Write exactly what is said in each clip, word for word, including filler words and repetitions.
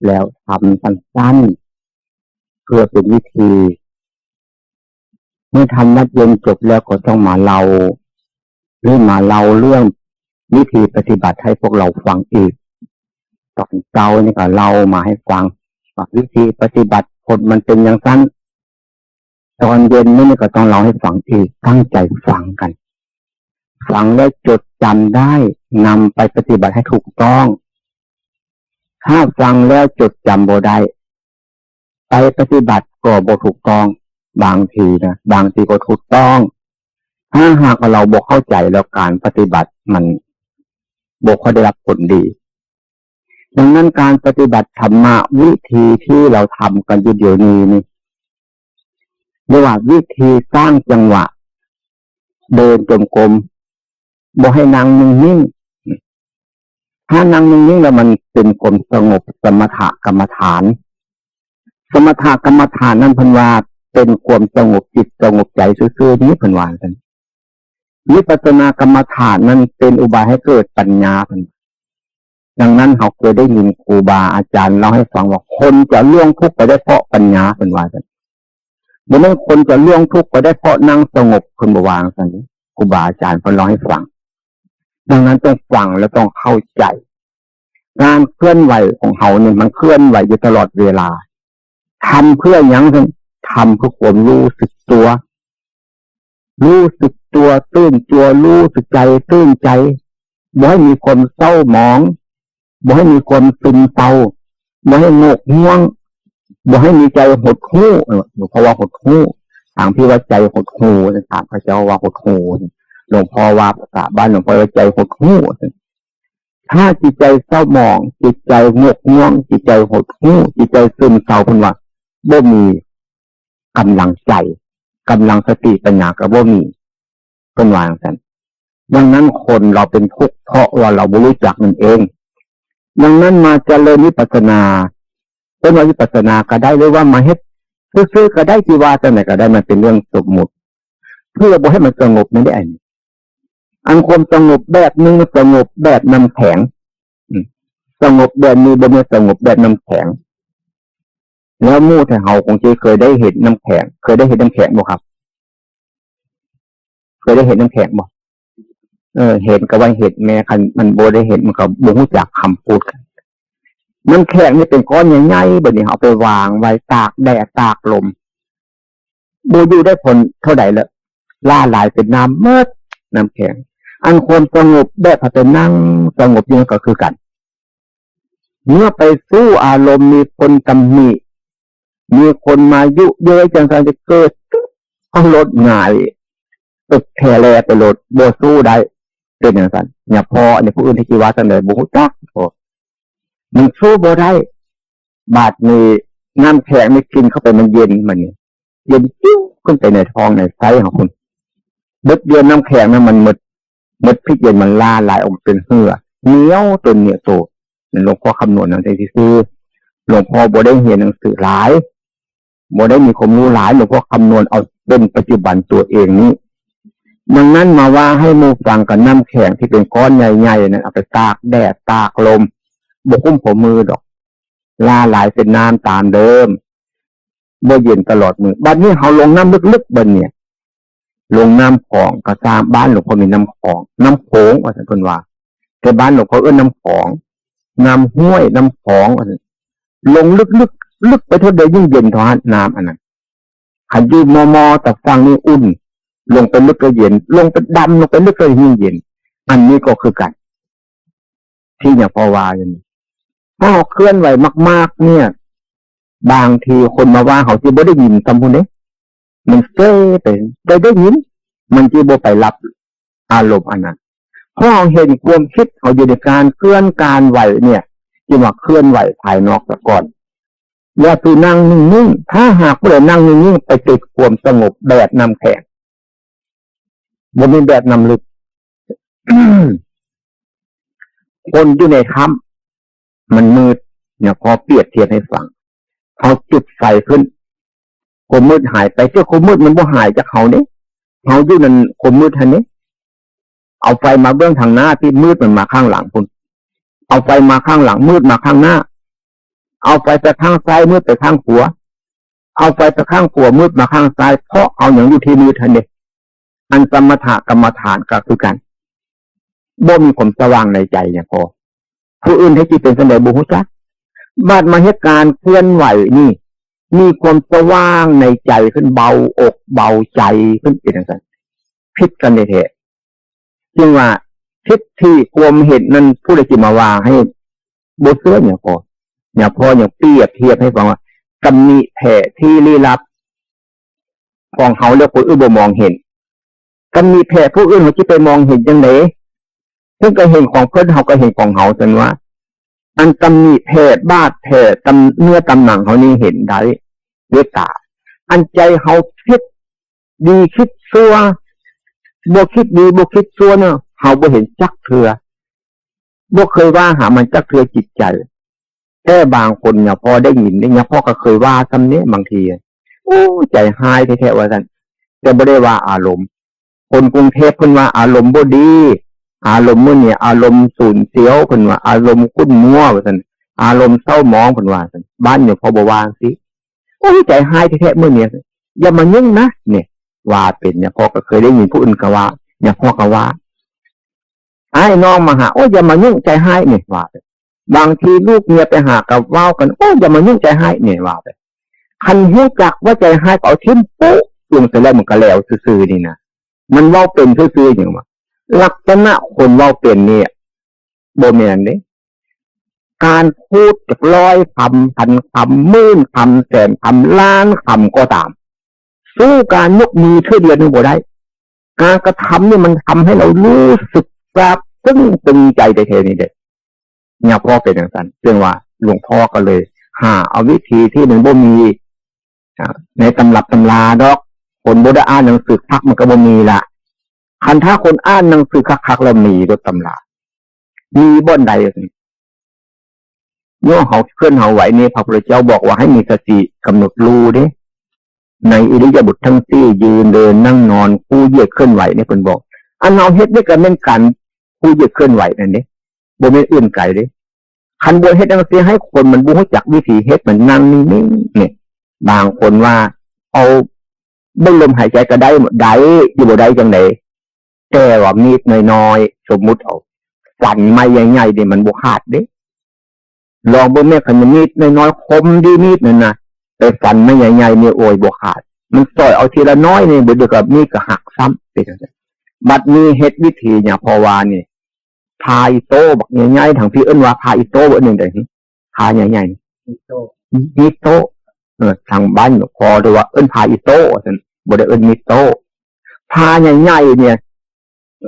แล้วทำสั้นๆ เพื่อเป็นวิธี เมื่อทำวัดเย็นจบแล้วก็ต้องมาเล่า หรือมาเล่าเรื่องวิธีปฏิบัติให้พวกเราฟังอีก ตอนเช้านี่ก็เล่ามาให้ฟัง ว่าวิธีปฏิบัติผลมันเป็นอย่างนั้น ตอนเย็นนี่ก็ต้องเล่าให้ฟังอีก ตั้งใจฟังกัน ฟังแล้วจดจำได้ นำไปปฏิบัติให้ถูกต้อง ถ้าฟังแล้วจดจำบ่ได้ ไปปฏิบัติก็บ่ถูกต้อง บางทีนะ บางทีก็ถูกต้อง ถ้าหากว่าเราบ่เข้าใจแล้วการปฏิบัติมันบ่ค่อยได้รับผลดี ดังนั้นการปฏิบัติธรรมะวิธีที่เราทำกันอยู่เดี๋ยวนี้นี่ เรียกว่าวิธีสร้างจังหวะ เดินจงกรม บ่ให้นั่งนิ่งๆ ถ้านั่งนิ่งๆ แล้วมันเป็นความสงบ สมถกรรมฐาน สมถกรรมฐานนั้นเพิ่นว่าเป็นความสงบจิตสงบใจซื่อๆ นี่เพิ่นว่าซั่น วิปัสสนากรรมฐานนั้นเป็นอุบายให้เกิดปัญญาเพิ่น ดังนั้นเราเคยได้ยินครูบาอาจารย์เล่าให้ฟังว่าคนจะล่วงทุกข์ไปได้เพราะปัญญาเพิ่นว่าซั่น บ่แม่นคนจะล่วงทุกข์ไปได้เพราะนั่งสงบ เพิ่นบ่ว่าซั่น ครูบาอาจารย์เพิ่นเล่าให้ฟัง ดังนั้นต้องฟังและต้องเข้าใจ การเคลื่อนไหวของเราเนี่ยมันเคลื่อนไหวอยู่ตลอดเวลา ทำเพื่อหยังซั่น ทำเพื่อความรู้สึกตัว รู้สึกตัว ตื่นตัว รู้สึกใจ ตื่นใจ บ่ให้มีความเศร้าหมอง บ่ให้มีความซึมเศร้า บ่ให้งกง่วง บ่ให้มีใจหดหู่ เออ หลวงพ่อว่าหดหู่ ทางที่ว่าใจหดหู่ ถามพระเจ้าว่าหดหู่ หลวงพ่อว่าภาษาบ้านหลวงพ่อว่าใจหดหู่ ถ้าจิตใจเศร้าหมอง จิตใจงกง่วง จิตใจหดหู่ จิตใจซึมเศร้า เพิ่นว่าบ่มีกำลังใจ กำลังสติปัญญาก็บ่มี เพิ่นว่าจังซั่น ดังนั้นคนเราเป็นทุกข์เพราะว่าเราบ่รู้จักนั่นเอง ดังนั้นมาเจริญวิปัสสนา เพิ่นว่าวิปัสสนาก็ได้ หรือว่ามาเฮ็ดซื่อๆก็ได้ สิว่าจังใดก็ได้ มันเป็นเรื่องสมมุติ เพื่อบ่ให้มันสงบนั่นเด้ อันนี้ อันความสงบแบบหนึ่งสงบแบบน้ำแข็ง อืม สงบแบบนี้บ่แม่นสงบแบบน้ำแข็ง แล้วหมู่แถวเฮาคงจะเคยได้เห็นน้ำแข็ง เคยได้เห็นน้ำแข็งบ่ครับ เคยได้เห็นน้ำแข็งบ่ เออ เห็นก็ว่าเห็น แม้คันมันบ่ได้เห็นมันก็บ่รู้จักคำพูดกัน น้ำแข็งนี่เป็นก้อนใหญ่ๆ บัดนี้เอาไปวางไว้ตากแดดตากลม บ่อยู่ได้ผลเท่าใดเลย ละลายเป็นน้ำหมด น้ำแข็ง อันความสงบแบบถ้าไปนั่งสงบอยู่นั่นก็คือกัน เมื่อไปสู้อารมณ์มีคนตำหนิ มีคนมายุเย้ยจังซั่นจะเกิด เอารถหงาย ตึกแถแลไปโลด บ่สู้ได้ เป็นจังซั่น เนี่ย พออันนี้ผู้อื่นที่สิว่าจังใดบ่รู้จัก โอ้ มันสู้บ่ได้ บาดนี้น้ำแข็งนี่กินเข้าไปมันเย็น บัดนี้ เย็นปิ้วขึ้นไปในท้องในไส้ของคุณ เบิดเดียวน้ำแข็งนั้นมันหมด หมดพิษเย็นมันละลายออกมาเป็นเหื่อ เหนียวโตเหนียวโต นั่นหลวงพ่อคำนวณเอาจังซี่ซื่อ หลวงพ่อบ่ได้เรียนหนังสือหลาย บ่ได้มีความรู้หลาย หลวงพ่อคำนวณเอาเป็นปัจจุบันตัวเองนี้ ดังนั้นมาว่าให้หมู่ฟังกับน้ำแข็งที่เป็นก้อนใหญ่ๆ นั้นเอาไปตากแดดตากลม บ่คุ้มหัวมือดอก ละลายเป็นน้ำตามเดิม บ่เย็นตลอดมื้อ บัดนี้เฮาลงน้ำลึกๆ บัดเนี่ย ลงน้ำของ ก็ตามบ้านหลวงพ่อมีน้ำของ น้ำโขง ว่าซั่นเพิ่นว่า แต่บ้านหลวงพ่อเอิ้นน้ำของ น้ำห้วย น้ำของ ว่าซั่น ลงลึกๆ ลึกไปเท่าใดยิ่งเย็นเท่านั้น น้ำอันนั้น คันอยู่มอๆ แต่ฝั่งนี้อุ่น ลงไปลึกก็เย็น ลงไปดำลงไปลึกก็ยิ่งเย็น อันนี้ก็คือกัน ที่เนี่ยพอว่าอย่างนี้ ถ้าเราเคลื่อนไหวมากๆ เนี่ย บางทีคนมาว่าเขาสิบ่ได้ยินซ้ำพุ้นเด้ มันเซ่ไป ได้ได้ยิน มันสิบ่ไปรับอารมณ์อันนั้น เพราะเราเห็นความคิดเขาอยู่ในการเคลื่อนการไหวเนี่ย ที่ว่าเคลื่อนไหวภายนอกซะก่อน อย่าไปนั่งนิ่งๆ ถ้าหากผู้ใดนั่งนิ่งๆ ไปติดความสงบแบบน้ำแข็ง บ่มีแบบน้ำลึก คนอยู่ในถ้ำมันมืด เนี่ย พอเปรียบเทียบให้ฟัง เขาจุดไฟขึ้น ความมืดหายไป แต่ความมืดมันบ่หายจากเขาเด้ เขาอยู่นั่น ความมืดหั้นเด้ เอาไฟมาเบื้องทางหน้า ที่มืดมันมาข้างหลังพุ้น เอาไฟมาข้างหลัง มืดมาข้างหน้า เอาไฟไปข้างซ้าย มืดไปข้างขวา เอาไฟไปข้างขวา มืดมาข้างซ้าย เพราะเอาหยังอยู่ที่มืดหั่นเด้ อันสมถกรรมฐานก็คือกัน บ่มีความสว่างในใจหยังพอ ผู้อื่นเฮ็ดจิตเป็นจั่งใดบ่ฮู้จัก บาดมาเฮ็ดการเคลื่อนไหวนี่ มีความสว่างในใจขึ้น เบาอกเบาใจขึ้น เป็นจั่งซั่น ผิดกันแท้ๆ จึงว่าทิฏฐิความเห็นนั้น ผู้ใดสิมาว่าให้บ่เชื่อหยังพอ หยังพอ หยังเปรียบเทียบให้ฟังว่า ตำหนิแผลที่ลี้ลับของเฮาแล้วคนอื่นบ่มองเห็น ตำหนิแผลผู้อื่นเฮาสิไปมองเห็นจั่งใด เพิ่นก็เห็นของเพิ่น เฮาก็เห็นของเฮา ซั่นว่า อันตำหนิแผล บาดแผล ตำ เนื้อตำหนังเฮานี่เห็นได้ด้วยตา อันใจเฮาคิดดีคิดชั่ว บ่คิดดีบ่คิดชั่วเนี่ย เฮาบ่เห็นจักเทื่อ บ่เคยว่าหามันจักเทื่อจิตใจ แต่บางคนเนี่ยพอได้ยินเนี่ย พ่อก็เคยว่าซ้ำเนี่ย บางที โอ้ ใจฮ้ายแท้ๆ ว่าซั่น แต่บ่ได้ว่าอารมณ์ คนกรุงเทพฯ เพิ่นว่าอารมณ์บ่ดี อารมณ์มื้อนี้อารมณ์สูญเสียว เพิ่นว่าอารมณ์ขุ่นมัว ว่าซั่น อารมณ์เศร้าหมอง เพิ่นว่าซั่น บ้านเนี่ยพ่อบ่ว่าจั่งซี้ โอ้ย ใจฮ้ายแท้ๆ มื้อนี้ อย่ามายุ่งนะ เนี่ย ว่าเป็นเนี่ย พ่อก็เคยได้ยินผู้อื่นก็ว่า เนี่ย พ่อก็ว่า อ้ายน้องมาหา โอ้ย อย่ามายุ่ง ใจฮ้าย เนี่ย ว่า บางทีลูกเมียไปหาก็เว้ากัน โอ้ย อย่ามายุ่ง ใจฮ้าย เนี่ย ว่าไป คันฮู้จักว่าใจฮ้ายก็เอาถิ่มปุ๊ลงไปแล้ว มันก็แล้วซื่อๆ นี่นะ มันเว้าเป็นซื่อๆ หยังวะ ลักษณะคนเว้าเป็นเนี่ย บ่แม่นเด้ การพูดจักร้อยคำ พันคำ หมื่นคำ แสนคำ ล้านคำก็ตาม สู้การยกมือเทื่อเดียวนี่บ่ได้ การกระทำนี่มันทำให้เรารู้สึกซาบซึ้งตึงใจแท้ๆ นี่เด้ เนี่ย พ่อเป็นจั่งซั่น ซึ่งว่าหลวงพ่อก็เลยหาเอาวิธีที่มันบ่มี อ่า ในตำรับตำราดอก คนบ่ได้อ่านหนังสือคักมันก็บ่มีละ คันถ้าคนอ่านหนังสือคักๆ แล้วมีโดดตำรา มีบ่อนใด เนาะ เฮาเคลื่อนเฮาไหวนี่ พระพุทธเจ้าบอกว่าให้มีสติกำหนดรู้เด้ ในอิริยาบถทั้งสี่ ยืน เดิน นั่ง นอน คู่เหยียดเคลื่อนไหวนี่ เพิ่นบอก อันเฮาเฮ็ดนี่ก็แม่นการคู่เหยียดเคลื่อนไหวนั่นเด้ บ่แม่นอื่นไกลเด้ คันบ่เฮ็ดจั่งซี้ ให้คนมันบ่ฮู้จักวิธีเฮ็ด มันนั่งนิ่งๆ เนี่ย บางคนว่าเอาเบิ่งลมหายใจก็ได้ ได้อยู่ บ่ได้จั่งใด แต่ว่ามีดน้อยๆ สมมุติเอา ฟันไม้ใหญ่ๆ นี่มันบ่ขาดเด้ ลองเบิ่งแม่ คันมีดน้อยๆ คมดีมีดนั่นนะ ไปฟันไม้ใหญ่ๆ นี่ โอ้ย บ่ขาด มันสอยเอาทีละน้อยนี่ เดี๋ยวก็มีดก็หักซ้ำ เป็นจั่งซั่น บัดนี้เฮ็ดวิธีเนี่ย เพราะว่านี่ ผ่าอิโต้บักใหญ่ๆ ทางพี่เอิ้นว่าผ่าอิโต้ บ่ อันหนึ่งใด๋ ผ่าใหญ่ๆ มีดโต้ มีดโต้ เออ ทางบ้านพอเรียกว่าเอิ้นผ่าอิโต้ ว่าซั่น บ่ได้เอิ้นมีดโต้ ผ่าใหญ่ๆ เนี่ย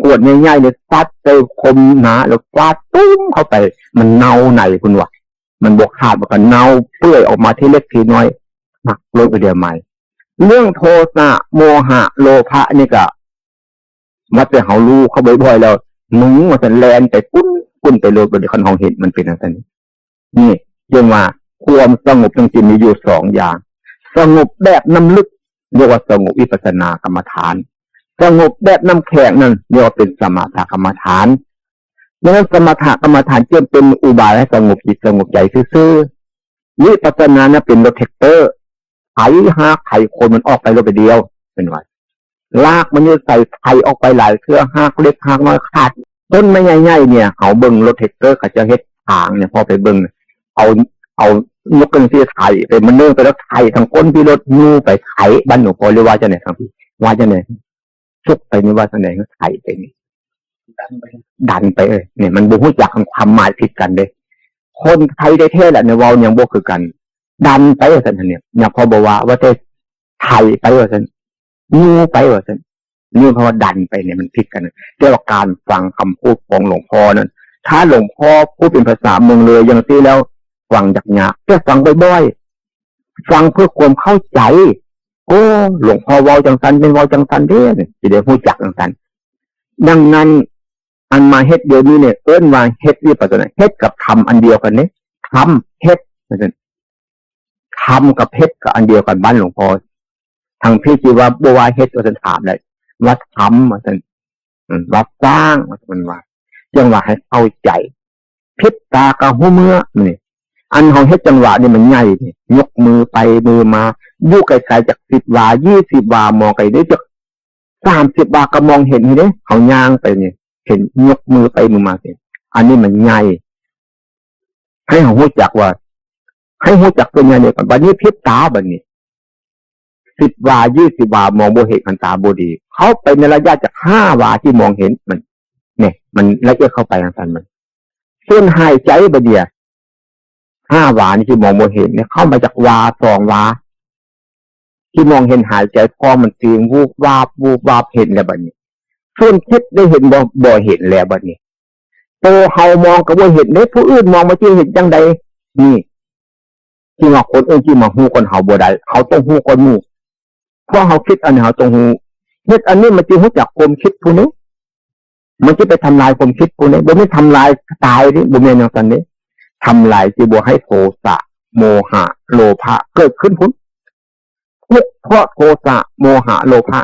ขวดใหญ่ๆ เนี่ย ฟัดใส่คมหนา แล้วฟาดตุ้มเข้าไป มันเน่าในพุ้นว่ะ มันบ่ขาด มันก็เน่าเปื่อยออกมาทีเล็กทีน้อย หักลงไปเดียวใหม่ เรื่องโทสะ โมหะ โลภะ นี่ก็ มาแต่เฮารู้เขาบ่อยๆ แล้ว หนึ่งว่าซั่น แล่นไปปุ้นๆ ไปโลด บ่ได้ คันเฮาเห็นมันเป็นจั่งซั่น นี่ เรียกว่าความสงบจั่งซี้มีอยู่สองอย่าง สงบแบบน้ำลึก เรียกว่าสงบวิปัสสนากรรมฐาน สงบแบบน้ำแข็งนั่นเรียกว่าเป็นสมถกรรมฐาน ดังนั้นสมถกรรมฐานจึงเป็นอุบายให้สงบจิตสงบใจซื่อๆ วิปัสสนานะเป็นรถแทรกเตอร์ ไถฮากไถโคนมันออกไปรถไปเดียว เป็นว่า รากมันอยู่ใส ไถออกไปหลายเทื่อ ฮากเล็กฮากน้อยขาด ต้นไม้ใหญ่ๆ เนี่ย เฮาเบิ่งรถแทรกเตอร์เขาจะเฮ็ดทางเนี่ย พอไปเบิ่ง เอา เอานกจั่งซี้ไถไป มันเนิ่งไปแล้วไถทางก้นพี่รถยูไปไถ บ้านหลวงพ่อเรียกว่าจั่งใด๋ ทางพี่ ว่าจั่งใด๋ สุกไปนี่ว่าจั่งใด๋ ไถไปนี่ ดันไป ดันไป เอ้ย เนี่ย มันบ่ฮู้จักความหมายผิดกันเด้ คนไทยแท้ๆ แหละเนี่ย เว้ายังบ่คือกัน ดันไปว่าซั่นเนี่ย เนี่ย พ่อบ่ว่า ว่าแต่ไถไปว่าซั่น ยูไปว่าซั่น นี่เพราะว่าดันไปเนี่ยมันผิดกัน แต่ว่าการฟังคำพูดของหลวงพ่อนั้น ถ้าหลวงพ่อพูดเป็นภาษาเมืองเลยจั่งซี้แล้ว ฟังยากๆ แต่ฟังบ่อยๆ ฟังเพื่อความเข้าใจ โอ้ หลวงพ่อเว้าจั่งซั่น แม่นเว้าจั่งซั่นเด้ สิได้ฮู้จักจั่งซั่น ดังนั้น อันมาเฮ็ดเดี๋ยวนี้เนี่ย เอิ้นว่าเฮ็ดวิปัสสนา เฮ็ดกับทำอันเดียวกันเด้ ทำ เฮ็ด ว่าซั่น ทำกับเฮ็ดก็อันเดียวกัน บ้านหลวงพ่อ ทางพี่สิว่าบ่ว่าเฮ็ด ว่าซั่น ถามได้ ว่าทำ ว่าซั่น อืม ว่าสร้าง ว่าซั่น ว่า จั่งว่าให้เข้าใจ ผิดตาก็ฮู้เมือ นี่ อันเฮาเฮ็ดจังหวะนี่มันใหญ่นี่ ยกมือไปมือมา อยู่ไกลๆจักสิบวา ยี่สิบวา มองไกลได้จักสามสิบวาก็มองเห็นนี่เด้ เฮาย่างไปนี่ เห็นยกมือไปมือมาสิ อันนี้มันใหญ่ ให้เฮาฮู้จักว่า ให้ฮู้จักตัวใหญ่นี่ก่อน บัดนี้พริบตาบัดนี้ สิบวา ยี่สิบวา มองบ่เห็น คันตาบ่ดี เข้าไปในระยะจักห้าวาที่มองเห็นมัน เนี่ย มันละเอียดเข้าไปจังซั่นมัน ส่วนหายใจบัดเดีย ห้าวานี่ที่มองบ่เห็นเนี่ย เข้ามาจักวา สองวา ที่มองเห็นหายใจ พอมันตีง วูบวาบ วูบวาบ เห็นแล้วบัดนี้ ส่วนคิดได้เห็นบ่ บ่เห็นแล้วบัดนี้ โตเฮามองก็บ่เห็นเด้ ผู้อื่นมองมาสิเห็นจังใด นี่ ที่ว่าคนอื่นที่มาฮู้ก่อนเฮาบ่ได้ เฮาต้องฮู้ก่อนหมู่ เพราะเฮาคิดอันนี้เฮาต้องฮู้ เฮ็ดอันนี้มันสิฮู้จักความคิดผู้นี้ มันสิไปทำลายความคิดผู้นี้ บ่แม่นทำลายตายเด้ บ่แม่นจังซั่นเด้ ทำลายสิบ่ให้โทสะ โมหะ โลภะ เกิดขึ้นพุ้น ทุกข์เพราะโทสะ โมหะ โลภะ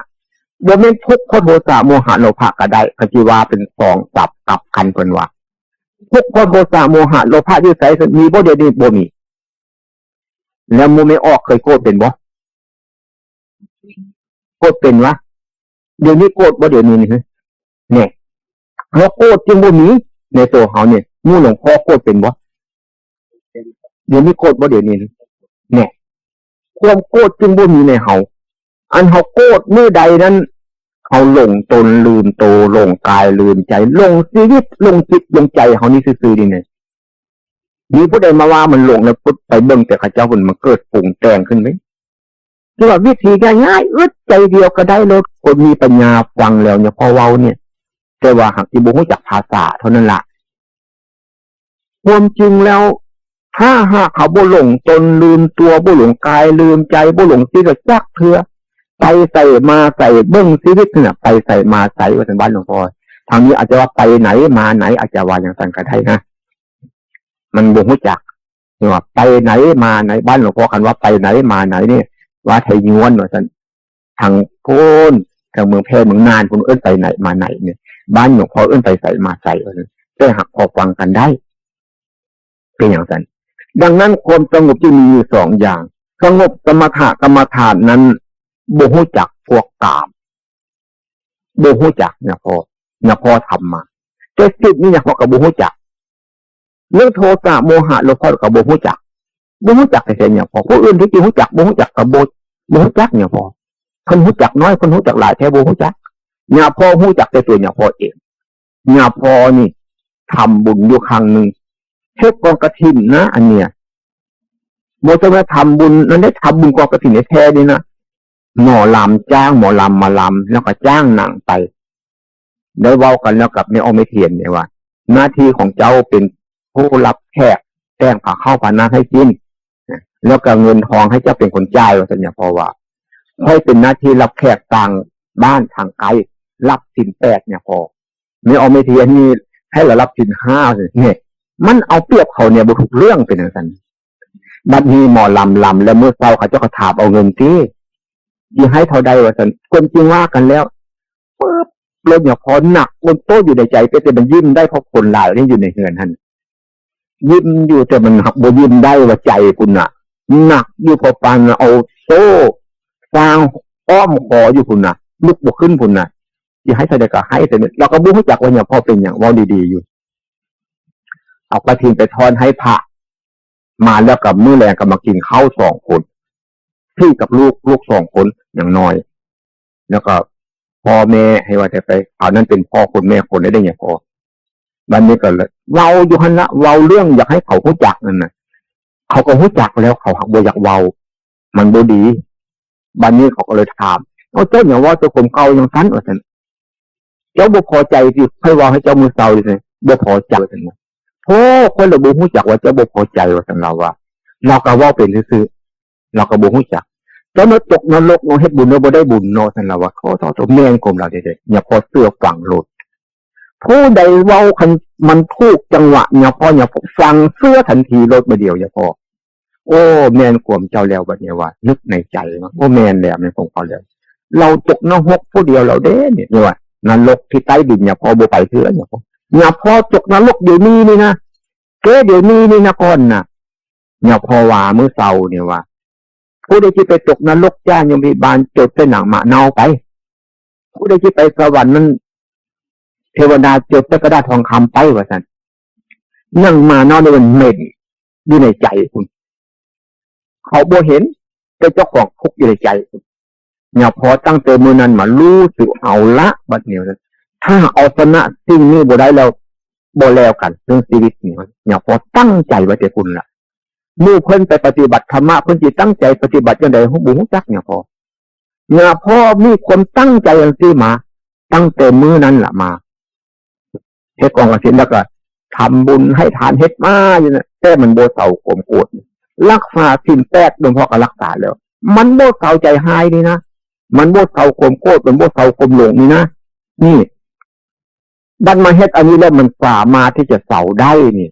บ่แม่นทุกข์เพราะโทสะ โมหะ โลภะก็ได้ ก็สิว่าเป็นสองศัพท์กลับกันเพิ่นว่า ทุกข์เพราะโทสะ โมหะ โลภะ อยู่ไส มีบ่เดี๋ยวนี้ บ่มี แล้วหมู่แม่ออกเคยโกรธเป็นบ่ โกรธเป็นวะ เดี๋ยวนี้โกรธบ่ เดี๋ยวนี้นี่ เนี่ย เพราะโกรธจึงบ่มีในตัวเฮาเนี่ย หมู่หลวงพ่อโกรธเป็นบ่ เดี๋ยวนี้โกรธบ่ เดี๋ยวนี้ เนี่ย ความโกรธจึงบ่มีในเฮา อันเฮาโกรธมื้อใดนั้น เฮาหลงตนลืมโต หลงกายลืมใจ หลงชีวิต หลงจิต หลงใจเฮานี่ซื่อๆ นี่เนี่ย มีผู้ใดมาว่ามันหลงแล้วปุ๊บ ไปเบิ่งแต่เขาเจ้าเพิ่นมาเกิดปรุงแต่งขึ้นไหม คือว่าวิธีง่ายๆ อึดใจเดียวก็ได้โลด คนมีปัญญาฟังแล้วเนี่ย พอเว้าเนี่ย แต่ว่าหากสิบ่ฮู้จักภาษาเท่านั้นล่ะ ความจริงแล้ว ถ้าหากเขาบ่หลงตนลืมตัว บ่หลงกายลืมใจ บ่หลงชีวิตจักเทื่อ ไปใสมาใส เบิ่งชีวิตนี่น่ะ ไปใสมาใส ว่าซั่น บ้านหลวงพ่อ ทางนี้อาจจะว่าไปไหนมาไหน อาจจะว่าอย่างซั่นก็ได้นะ มันบ่ฮู้จัก นี่ว่าไปไหนมาไหน บ้านหลวงพ่อคันว่าไปไหนมาไหนนี่ ว่าไทยยวนว่าซั่น ทางพุ้น ทางเมืองแพร่เมืองน่านพุ้นเอิ้นไปไหนมาไหนเนี่ย บ้านหลวงพ่อเอิ้นไปใสมาใสว่าซั่น แต่หากพอฟังกันได้ เป็นอย่างนั้น ดังนั้นความสงบจึงมีอยู่สองอย่าง สงบสมถกรรมฐานนั้น บ่ฮู้จักพวกกาม บ่ฮู้จักเนี่ยพอ เนี่ยพอทำมา แต่สิบนี่เนี่ยพอก็บ่ฮู้จัก เรื่องโทสะโมหะโลภะก็บ่ฮู้จัก บ่ฮู้จักแต่เนี่ยพอ ผู้อื่นที่สิฮู้จัก บ่ฮู้จักก็บ่ บ่ฮู้จักเนี่ยพอ เพิ่นฮู้จักน้อย เพิ่นฮู้จักหลายแท้บ่ฮู้จัก เนี่ยพอฮู้จักแต่ตัวเนี่ยพอเอง เนี่ยพอนี่ ทำบุญอยู่ครั้งหนึ่ง เฮ็ดกองกฐินนะ อันเนี้ย บ่ใช่ว่าทำบุญ นั่นได้ทำบุญกองกฐินแท้ๆ นี่นะ หมอลำจ้างหมอลำมาลำ แล้วก็จ้างหนังไป ได้เว้ากันแล้วกับแม่ออมแม่เทียนเนี่ยว่า หน้าที่ของเจ้าเป็นผู้รับแขก แต่งผ้าข้าวผ้าน้ำให้กิน แล้วก็เงินทองให้เจ้าเป็นคนจ่าย ว่าซั่นเนี่ย เพราะว่าข้อยเป็นหน้าที่รับแขกต่างบ้านทางไกล รับศีลแปดเนี่ยพอ แม่ออมแม่เทียนนี่ให้เรารับศีลห้าเนี่ย มันเอาเปรียบเขาเนี่ยบ่ถูกเรื่องเป็นจังซั่น บัดนี้หมอลำลำแล้วมื้อเช้าเขาเจ้าก็ถามเอาเงินติ สิให้เท่าใดว่าซั่น ความจริงว่ากันแล้ว ปึ๊บ รถเนี่ยพอหนักบนโต๊ะอยู่ในใจ แต่มันยิ้มได้เพราะคนหลายนี่อยู่ในเฮือนหั่น ยิ้มอยู่แต่มันหักบ่ยิ้มได้ว่าใจพุ้นน่ะ หนักอยู่พอปานเอาโซ่ฟางอ้อมคออยู่พุ้นน่ะ ลุกบ่ขึ้นพุ้นน่ะ สิให้เท่าใดก็ให้แต่เนี่ย เราก็บ่ฮู้จักว่าเนี่ยพอเป็นหยัง เว้าดีๆ อยู่ เอากฐินไปทอนให้พระ มาแล้วก็มื้อแลงก็มากินข้าวสองคน พี่กับลูก ลูกสองคนอย่างน้อย แล้วก็พ่อแม่ให้ว่าแต่ไป เอานั่นเป็นพ่อคนแม่คนได้ได้เนี่ยพอ บัดนี้ก็เลยเว้าอยู่หั่นละ เว้าเรื่องอยากให้เขาฮู้จักนั่นน่ะ เขาก็ฮู้จักแล้ว เขาหากบ่อยากเว้า มันบ่ดี บัดนี้เขาก็เลยถาม เอาเจ้าเนี่ยเว้าแต่ความเก่าจังซั่น ว่าซั่น เจ้าบ่พอใจติ ข้อยเว้าให้เจ้ามื้อเช้านี่ บ่พอใจ ว่าซั่นนะ โอ้ ข้อยละบ่ฮู้จักว่าเจ้าบ่พอใจ ว่าซั่น ลาวว่า ลาวก็เว้าเป็นซื่อๆ ลาวก็บ่ฮู้จัก เจ้าเนาะตกนรกเนาะ เฮ็ดบุญเนาะ บ่ได้บุญเนาะ ซั่น ลาวว่า โอ้ โธ่ โธ่ แม่นความลาวแท้ๆ เนี่ยพอเชื่อฟังโลด ผู้ใดเว้าคันมันถูกจังหวะเนี่ยพอ เนี่ยพอฟังเชื่อทันทีโลด บ่าเดียวเนี่ยพอ โอ้ แม่นความเจ้าแล้วบัดนี้ว่า นึกในใจว่า โอ้ แม่นแล้ว แม่นความเขาแล้ว ลาวตกนรกผู้เดียวลาวเด้เนี่ย นี่ว่า นรกที่ใต้ดินเนี่ยพอบ่ไปเทื่อเนี่ยพอ เนี่ยพอตกนรกเดี๋ยวนี้นี่นะ แก้เดี๋ยวนี้นี่นะก่อนน่ะ เนี่ย เพราะว่ามื้อเช้าเนี่ยว่า ผู้ใดที่ไปตกนรกจ้า ยมพิบาลจดใส่หนังหมาเน่าไป ผู้ใดที่ไปสวรรค์นั้น เทวดาจดใส่กระดาษทองคำไป ว่าซั่น หนังหมาเน่านี่มันเหม็นอยู่ในใจคุณ เขาบ่เห็น แต่เจ้าของทุกข์อยู่ในใจคุณ เนี่ย พอตั้งแต่มื้อนั้นมารู้สึกเอาละ บัดนี้นะ ถ้าเอาชนะสิ่งนี้บ่ได้แล้ว บ่แล้วกันเรื่องชีวิตนี่ เนี่ย พอตั้งใจไว้แต่คุณละ หมู่เพิ่นไปปฏิบัติธรรมะ เพิ่นสิตั้งใจปฏิบัติจั่งใด บ่ฮู้จัก เนี่ย พอ เนี่ย พอมีความตั้งใจจั่งซี้มา ตั้งแต่มื้อนั้นล่ะมา เฮ็ดกองกฐินแล้วก็ทำบุญให้ทาน เฮ็ดมาอยู่นะ แต่มันบ่เซาความโกรธ รักษาศีลแปด หลวงพ่อก็รักษาแล้ว มันบ่เซาใจฮ้ายนี่นะ มันบ่เซาความโกรธ มันบ่เซาความหลงนี่นะ นี่ บัดมาเฮ็ดอันนี้แล้วมันสามารถที่จะเซาได้นี่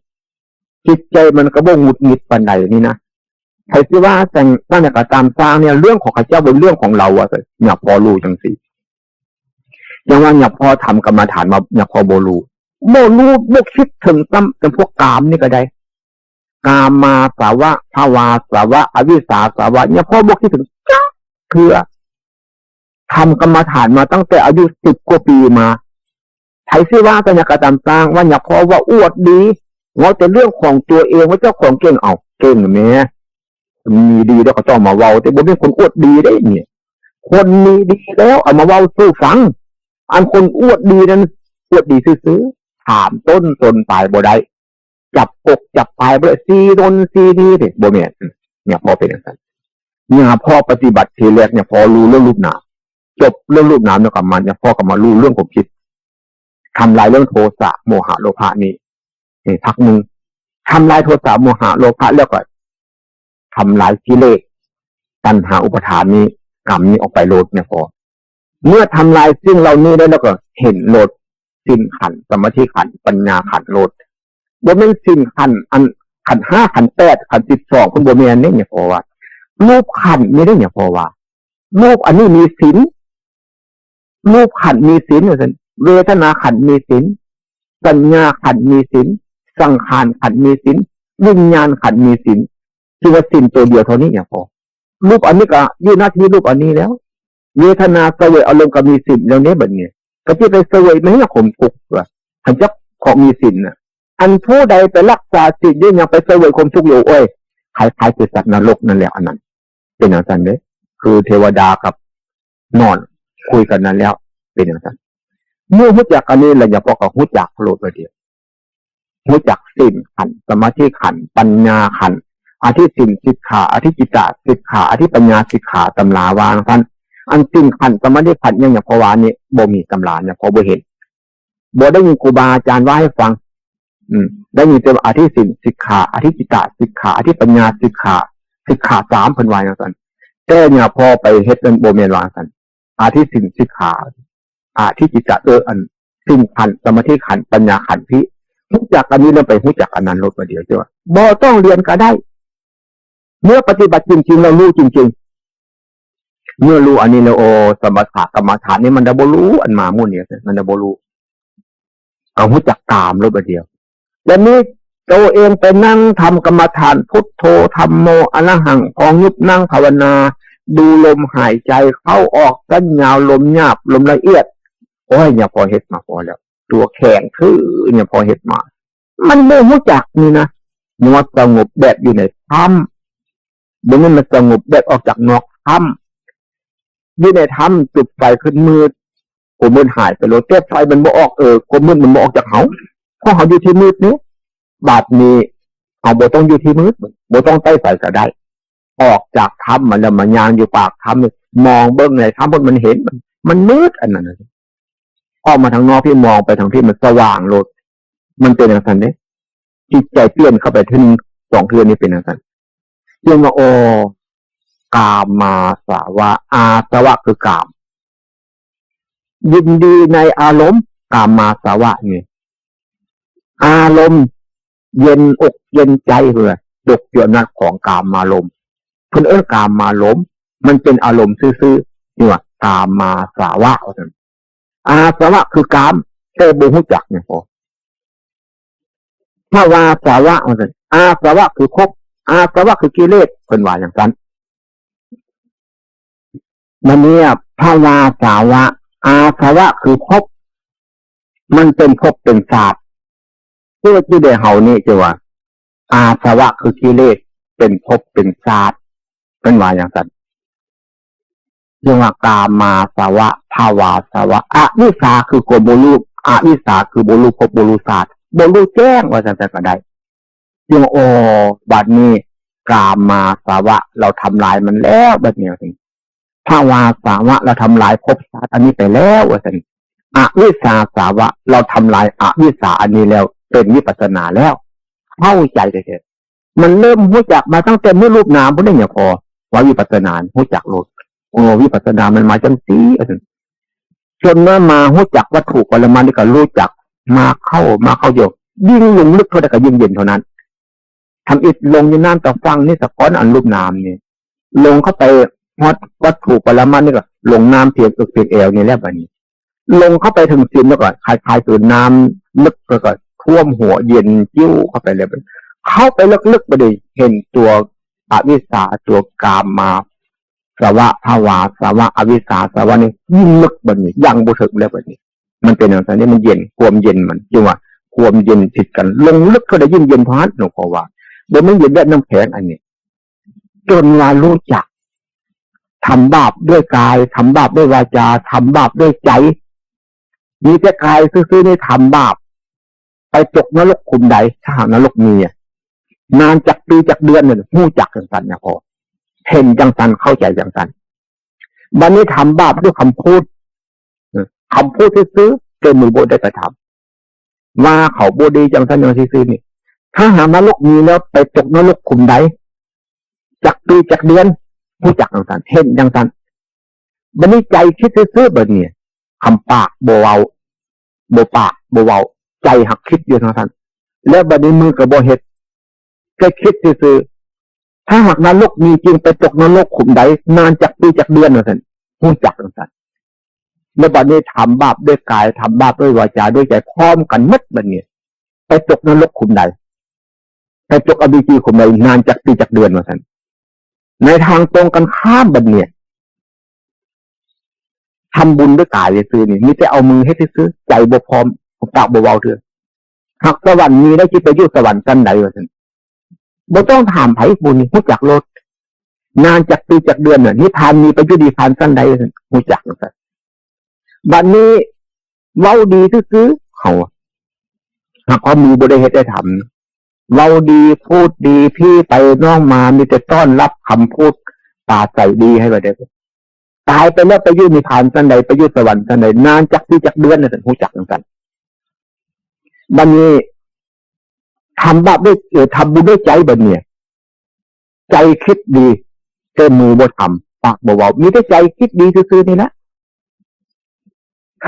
จิตใจมันก็บ่หงุดหงิดปานใดนี่นะ ไผสิว่าจั่ง ว่าหยังก็ตามซ่างเนี่ย เรื่องของเขาเจ้าบ่เรื่องของเราอะ เนี่ย พอรู้จั่งซี้ อย่างว่าเนี่ย พอทำกรรมฐานมา เนี่ย พอบ่รู้ บ่รู้ บ่คิดถึงซ้ำ เป็นพวกกามนี่ก็ได้ กามาสวะ ภวาสวะ อวิชชาสวะ เนี่ย พอบ่คิดถึงจักเทื่อ ทำกรรมฐานมาตั้งแต่อายุสิบกว่าปีมา ไผสิว่าจั่ง หยังก็ตามซ่าง ว่าเนี่ย พอว่าอวดดี เว้าแต่เรื่องของตัวเอง ว่าเจ้าของเก่ง เอ้า เก่งแหม มีดีแล้วก็ต้องมาเว้า แต่บ่แม่นคนอวดดีเด้เนี่ย คนมีดีแล้วเอามาเว้าสู่ฟัง อันคนอวดดีนั้น อวดดีซื่อๆ ถามต้นตนปลายบ่ได้ จับอกจับปลายบ่ได้ ซี้ตนซี้ดีเด้ บ่แม่น เนี่ย พอเป็นจั่งซั่น เนี่ย พอปฏิบัติทีแรกเนี่ย พอรู้เรื่องรูปนาม จบเรื่องรูปนามแล้วก็มา เนี่ย พอก็มารู้เรื่องความคิด ทำลายเรื่องโทสะ โมหะ โลภะนี่ นี่พักหนึ่ง ทำลายโทสะ โมหะ โลภะ แล้วก็ทำลายกิเลส ตัณหา อุปาทานนี้ กรรมนี้ออกไปโลด เนี่ย พอ เมื่อทำลายสิ่งเหล่านี้ได้แล้วก็เห็นโลด ศีลขันธ์ สมาธิขันธ์ ปัญญาขันธ์โลด บ่แม่นศีลขันธ์ อันขันธ์ห้า ขันธ์แปด ขันธ์สิบสอง เพิ่นบ่แม่นเด้ เนี่ย พอว่า รูปขันธ์นี่เด้ เนี่ย พอว่า รูปอันนี้มีศีล รูปขันธ์มีศีล ว่าซั่น เวทนาขันธ์มีศีล สัญญาขันธ์มีศีล สังขารขันธ์มีศีล วิญญาณขันธ์มีศีล คือว่าศีลตัวเดียวเท่านี้ เนี่ย พอ รูปอันนี้ก็อยู่หน้าที่รูปอันนี้แล้ว เวทนาเสวยอารมณ์ก็มีศีลแล้วเนี่ย บัดนี้ ก็สิไปเสวยมันให้ความทุกข์ว่า คันจักของมีศีลน่ะ อันผู้ใดไปรักษาศีลอยู่ ยังไปเสวยความทุกข์อยู่ โอ้ย คล้ายๆคือสัตว์นรกนั่นแหละ อันนั้น เป็นจั่งซั่นเด้ คือเทวดากับนอนคุยกันนั่นแล้ว เป็นจั่งซั่น เมื่อฮู้จักอันนี้แล้ว เนี่ย พอก็ฮู้จักโลดว่าเดียว ฮู้จักศีลขันธ์ สมาธิขันธ์ ปัญญาขันธ์ อธิศีลสิกขา อธิจิตตสิกขา อธิปัญญาสิกขา ตำราว่าจั่งซั่น อันศีลขันธ์ สมาธิขันธ์ หยัง เนี่ย พอว่านี่ บ่มีตำรา เนี่ย พอบ่เห็น บ่ได้ยินครูบาอาจารย์ว่าให้ฟัง อืม ได้ยินแต่ว่าอธิศีลสิกขา อธิจิตตสิกขา อธิปัญญาสิกขา สิกขาสาม เพิ่นว่าจั่งซั่น แต่เนี่ย พอไปเฮ็ดนั้นบ่แม่นว่าจั่งซั่น อธิศีลสิกขา อธิจิตต เออ อันศีลขันธ์ สมาธิขันธ์ ปัญญาขันธ์ ที่ฮู้จักอันนี้แล้วไปฮู้จักอันนั้นโลดว่าเดียว เจ้าว่าบ่ต้องเรียนก็ได้ เมื่อปฏิบัติจริงๆ แล้วรู้จริงๆ เมื่อรู้อันนี้แล้ว โอ้ สมถกรรมฐานนี่มันได้บ่รู้ อันมาหมู่นี้มันได้บ่รู้ ก็ฮู้จักตามโลดว่าเดียว แล้วนี้ตัวเองไปนั่งทำกรรมฐาน พุทโธ ธัมโม อะระหัง พองยุบนั่งภาวนา ดูลมหายใจเข้าออก สั้นยาว ลมหยาบ ลมละเอียด โอ้ย เนี่ย พอเฮ็ดมาพอแล้ว ตัวแข็งทื่อ เนี่ย พอเฮ็ดมา มันบ่ฮู้จักนี่นะ มันสงบแบบอยู่ในถ้ำ บ่แม่นมันสงบแบบออกจากนอกถ้ำ อยู่ในถ้ำจุดไฟขึ้นมืด ความมืดหายไปโลด แต่ไฟมันบ่ออก เออ ความมืดมันบ่ออกจากเฮา เพราะเฮาอยู่ที่มืดนี่ บัดนี้เฮาบ่ต้องอยู่ที่มืด บ่ต้องใต้ไฟก็ได้ ออกจากถ้ำมาแล้ว มาย่างอยู่ปากถ้ำนี่ มองเบิ่งในถ้ำ มันเห็น มัน มันมืดอันนั้นน่ะ ออกมาทางนอกพี้ มองไปทางพี้ มันสว่างโลด มันเป็นจั่งซั่นเด้ จิตใจเปลี่ยนเข้าไปเทื่อหนึ่งสองเทื่อนี่เป็นจั่งซั่น เรียกว่า โอ้ กามาสวะ อาสวะคือกาม ยินดีในอารมณ์ กามาสวะนี่ อารมณ์เย็นอกเย็นใจ เพิ่นว่าตกอยู่อำนาจของกามารมณ์ เพิ่นเอิ้นกามารมณ์ มันเป็นอารมณ์ซื่อๆ นี่ว่ากามาสวะ ว่าซั่น อาสวะคือกาม แต่บ่ฮู้จัก เนี่ย พอ ภวาสวะ ว่าซั่น อาสวะคือภพ อาสวะคือกิเลส เพิ่นว่าอย่างนั้น มันเนี่ย ภวาสวะ อาสวะคือภพ มันเป็นภพเป็นชาติ เพื่อที่ได้เฮานี่จะว่า อาสวะคือกิเลส เป็นภพเป็นชาติ เป็นว่าอย่างนั้น เรียกว่ากามาสวะ ภวาสวะ อวิชชาคือความบ่รู้ อวิชชาคือบ่รู้ภพบ่รู้ชาติ บ่รู้แจ้ง ว่าจั่งซั่นก็ได้ จึง โอ้ บัดนี้ กามาสวะ เราทำลายมันแล้ว บัดนี้ ภวาสวะ เราทำลายภพชาติอันนี้ไปแล้ว ว่าซั่น อวิชชาสวะ เราทำลายอวิชชาอันนี้แล้ว เป็นวิปัสสนาแล้ว เข้าใจแท้ๆ มันเริ่มรู้จักมาตั้งแต่มื้อรูปนามพุ้นเด้ เนี่ย พอว่าวิปัสสนารู้จักโลด โอ้ วิปัสสนามันมาจังซี่ ว่าซั่น จนว่ามารู้จักวัตถุปรมัตถ์นี่ก็รู้จัก มาเข้า มาเข้าเดียว ยิ่งลงลึกเท่าใดก็ยิ่งเย็นเท่านั้น ทำอิฐลงอยู่น้ำตะฟังนี่สะก้อนอันรูปนามนี่ ลงเข้าไปฮอดวัตถุปรมัตถ์นี่ก็ลงน้ำเพียงเอิกเพียงแอวนี่แหละบัดนี้ ลงเข้าไปถึงศีลแล้วก็คล้ายๆคือน้ำลึกแล้วก็ท่วมหัวเย็นจิ้วเข้าไปเลย เข้าไปลึกๆ บัดนี้เห็นตัวอวิชชา ตัวกามาสวะ ภวาสวะ อวิชชาสวะนี่ยิ่งลึกบัดนี้ ยังบ่ถึงแล้วบัดนี้ มันเป็นอย่างนั้นนี่ มันเย็น ความเย็นมัน จึงว่าความเย็นผิดกัน ลงลึกเท่าใดยิ่งเย็นเท่านั้น หลวงพ่อว่า บ่แม่นเย็นแบบน้ำแข็งอันนี้ จนว่ารู้จัก ทำบาปด้วยกาย ทำบาปด้วยวาจา ทำบาปด้วยใจ มีแต่กายซื่อๆนี่ทำบาป ไปตกนรกขุมใด ถ้าหากนรกมีอะ นานจักปีจักเดือนเนี่ย รู้จักจังซั่นนะพ่อ เห็นจังซั่น เข้าใจจังซั่น บัดนี้ทำบาปด้วยคำพูด เออ คำพูดซื่อๆ แต่มือบ่ได้กระทำ ว่าเขาบ่ดีจังซั่นจังซี่ซื่อๆ นี่ ถ้าหากนรกมีแล้ว ไปตกนรกขุมใด จักปีจักเดือน รู้จักจังซั่น เห็นจังซั่น บัดนี้ใจคิดซื่อๆ บัดนี้ คำปากบ่เว้า บ่ปากบ่เว้า ใจหักคิดอยู่จังซั่น แล้วบัดนี้มือก็บ่เฮ็ด แค่คิดซื่อๆ ถ้าหากนรกมีจริง ไปตกนรกขุมใด นานจักปีจักเดือน ว่าซั่น รู้จักจังซั่น แล้วบัดนี้ทำบาปด้วยกาย ทำบาปด้วยวาจา ด้วยใจ พร้อมกันหมดบัดนี้ ไปตกนรกขุมใด ไปตกอเวจีขุมใด นานจักปีจักเดือน ว่าซั่น ในทางตรงกันข้ามบัดนี้ ทำบุญด้วยกายซื่อๆ นี่ มีแต่เอามือเฮ็ดซื่อๆ ใจบ่พร้อม ปากบ่เว้าเทื่อ หากสวรรค์มีแล้ว สิไปอยู่สวรรค์ชั้นใด ว่าซั่น บ่ต้องถามไผ ผู้นี้รู้จักโลด นานจักปีจักเดือนน่ะ นิพพานมี ไปอยู่นิพพานชั้นใด ว่าซั่น รู้จัก ว่าซั่น บัดนี้เว้าดีซื่อๆ เขา หากว่ามือบ่ได้เฮ็ดได้ทำ เว้าดี พูดดี พี่ไปน้องมา มีแต่ต้อนรับคำพูด ปราศรัยดีให้ว่าได้ ตายไปแล้วไปอยู่นิพพานชั้นใด ไปอยู่สวรรค์ชั้นใด นานจักปีจักเดือนน่ะ รู้จักจังซั่น บัดนี้ ทำบาปด้วย เอ่อ ทำบุญด้วยใจบัดเนี่ย ใจคิดดี แต่มือบ่ทำ ปากบ่เว้า มีแต่ใจคิดดีซื่อๆ นี่แหละ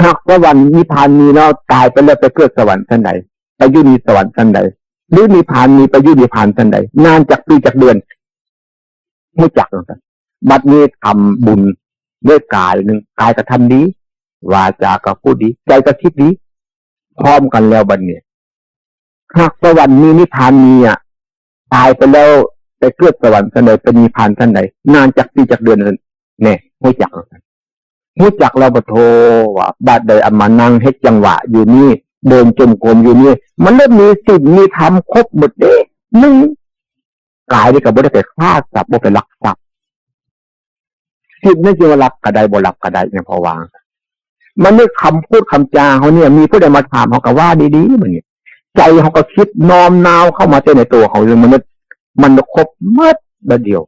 หากสวรรค์นิพพานมีแล้ว ตายไปแล้วไปเกิดสวรรค์ชั้นใด ไปอยู่นิสวรรค์ชั้นใด หรือนิพพานมี ไปอยู่นิพพานชั้นใด นานจักปีจักเดือน รู้จักจังซั่น บัดนี้ทำบุญด้วยกายหนึ่ง กายก็ทำดี วาจาก็พูดดี ใจก็คิดดี พร้อมกันแล้วบัดนี้ หากสวรรค์มี นิพพานมีอะ ตายไปแล้วไปเกิดสวรรค์ชั้นใด ไปนิพพานชั้นใด นานจักปีจักเดือนนั่น แน่ รู้จักจังซั่น รู้จักแล้ว ปะโท ว่า บัดใดเอามานั่งเฮ็ดจังหวะอยู่นี่ เดินจงกรมอยู่นี่ มันเริ่มมีศีลมีธรรมครบหมดเด้ หนึ่ง กายนี่ก็บ่ได้ไปฆ่าสัตว์ บ่ไปลักทรัพย์ ศีลนี่จึงว่าลักก็ได้ บ่ลักก็ได้ เนี่ย เพราะว่า มันมีคำพูดคำจาเฮาเนี่ย มีผู้ใดมาถามเฮาก็ว่าดีๆ บัดนี้ ใจเฮาก็คิดน้อมน้าวเข้ามาแต่ในตัวเฮาอยู่ มัน มันครบหมดบัดเดียว